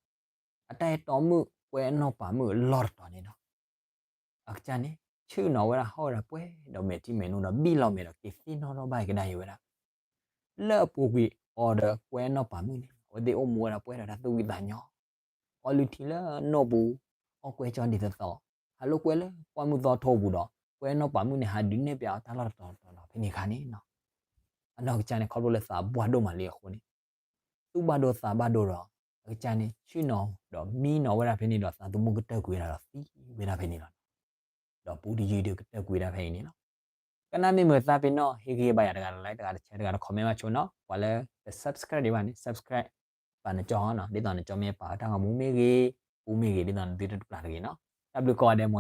အတၢ်အဲၣ်တီမုၣ်ကွဲနီၢ်ပၤမုၣ်အလီၢ်တတီၤန့ၣ်ဒီး အကစၢ်န့ၣ် ဆ့ၣ်နီၤဝဲဒၣ်ဟီၣ်ဝဲဒၣ်ပှဲၤဒီးမဲာ်ထံမဲာ်နိဒီးဘံၣ်လီၤမဲာ်ဒီးက့ၤသ့ၣ်နီၣ်ထီၣ်ဘၣ်ကဒါက့ၤဝဲဒၣ် လၢအပူၤကွံာ်အီၤဒီးကွဲနီၢ်ပၤမုၣ်န့ၣ် အဝဲသ့ၣ်အိၣ်မူဝဲဒၣ်ပှဲၤဒီးတၢ်သူၣ်ဝံၣ်သးညီ အီလုၢ်ထံလၢနိၣ်ပူၤ အီၣ်ကွဲကၠီဒ်သိးသိး ဟးလိာ်ကွဲလၢပှၢ်မုၢ်သီထိပူၤဒီး ကွဲနီၢ်ပၤမုၣ်န့ၣ် ဟးဒုးနဲၣ်ပၠးအီၤတၢ်လီၢ်တတီၤတတီၤဒီး ဖဲန့ၣ်အခါန့ၣ် အနီၢ်ကစၢ်န့ၣ် ခီဖျိလၢသးပှၢ်ဒိၣ်မးလံအဃိန့ၣ် သူၣ်ဘၣ်ဒိသးဘၣ်ဒိဒီး အကစၢ်န့ၣ် ဆ့ၣ်နီၤဒီးမံနီၤဝဲဒၣ်ဖဲန့ၣ်ဒီး သးသမူကတၢၢ်ကွံာ်ဝဲဒၣ်ဒီးသံဝဲဒၣ်ဖဲန့ၣ်လီၤ. ဒီးပူတယုၢ်ဒုးကတၢၢ်ကွံာ်ဝဲဒၣ်ဖဲအံၤန့ၣ်လီၤ. ကနၣ်မ့ၢ်မုာ်သးပ့ၤနီၣ် ဟ့ၣ်ဂံၢ်ဘါယၤတဂၤဒီး like တဂၤဒီး share တဂၤဒီး comment ဘၣ်ဆိနီၤ ပှၤလၢတ subscribe ဒံးဘၣ်န့ၣ် subscribe ပာ်နကၠီနီၤ ဒ်သိးနကၠီမ့ၢ်ပာ်တၢ်ဂီၤမူမ့ၢ်ဂ့ၤ ပူမ့ၢ်ဂ့ၤ ဒ်သိးနသုတတပျၢ်တဂ့ၤနီၤ. တၢ်ဘျုးကိးဂၤဒဲးမ်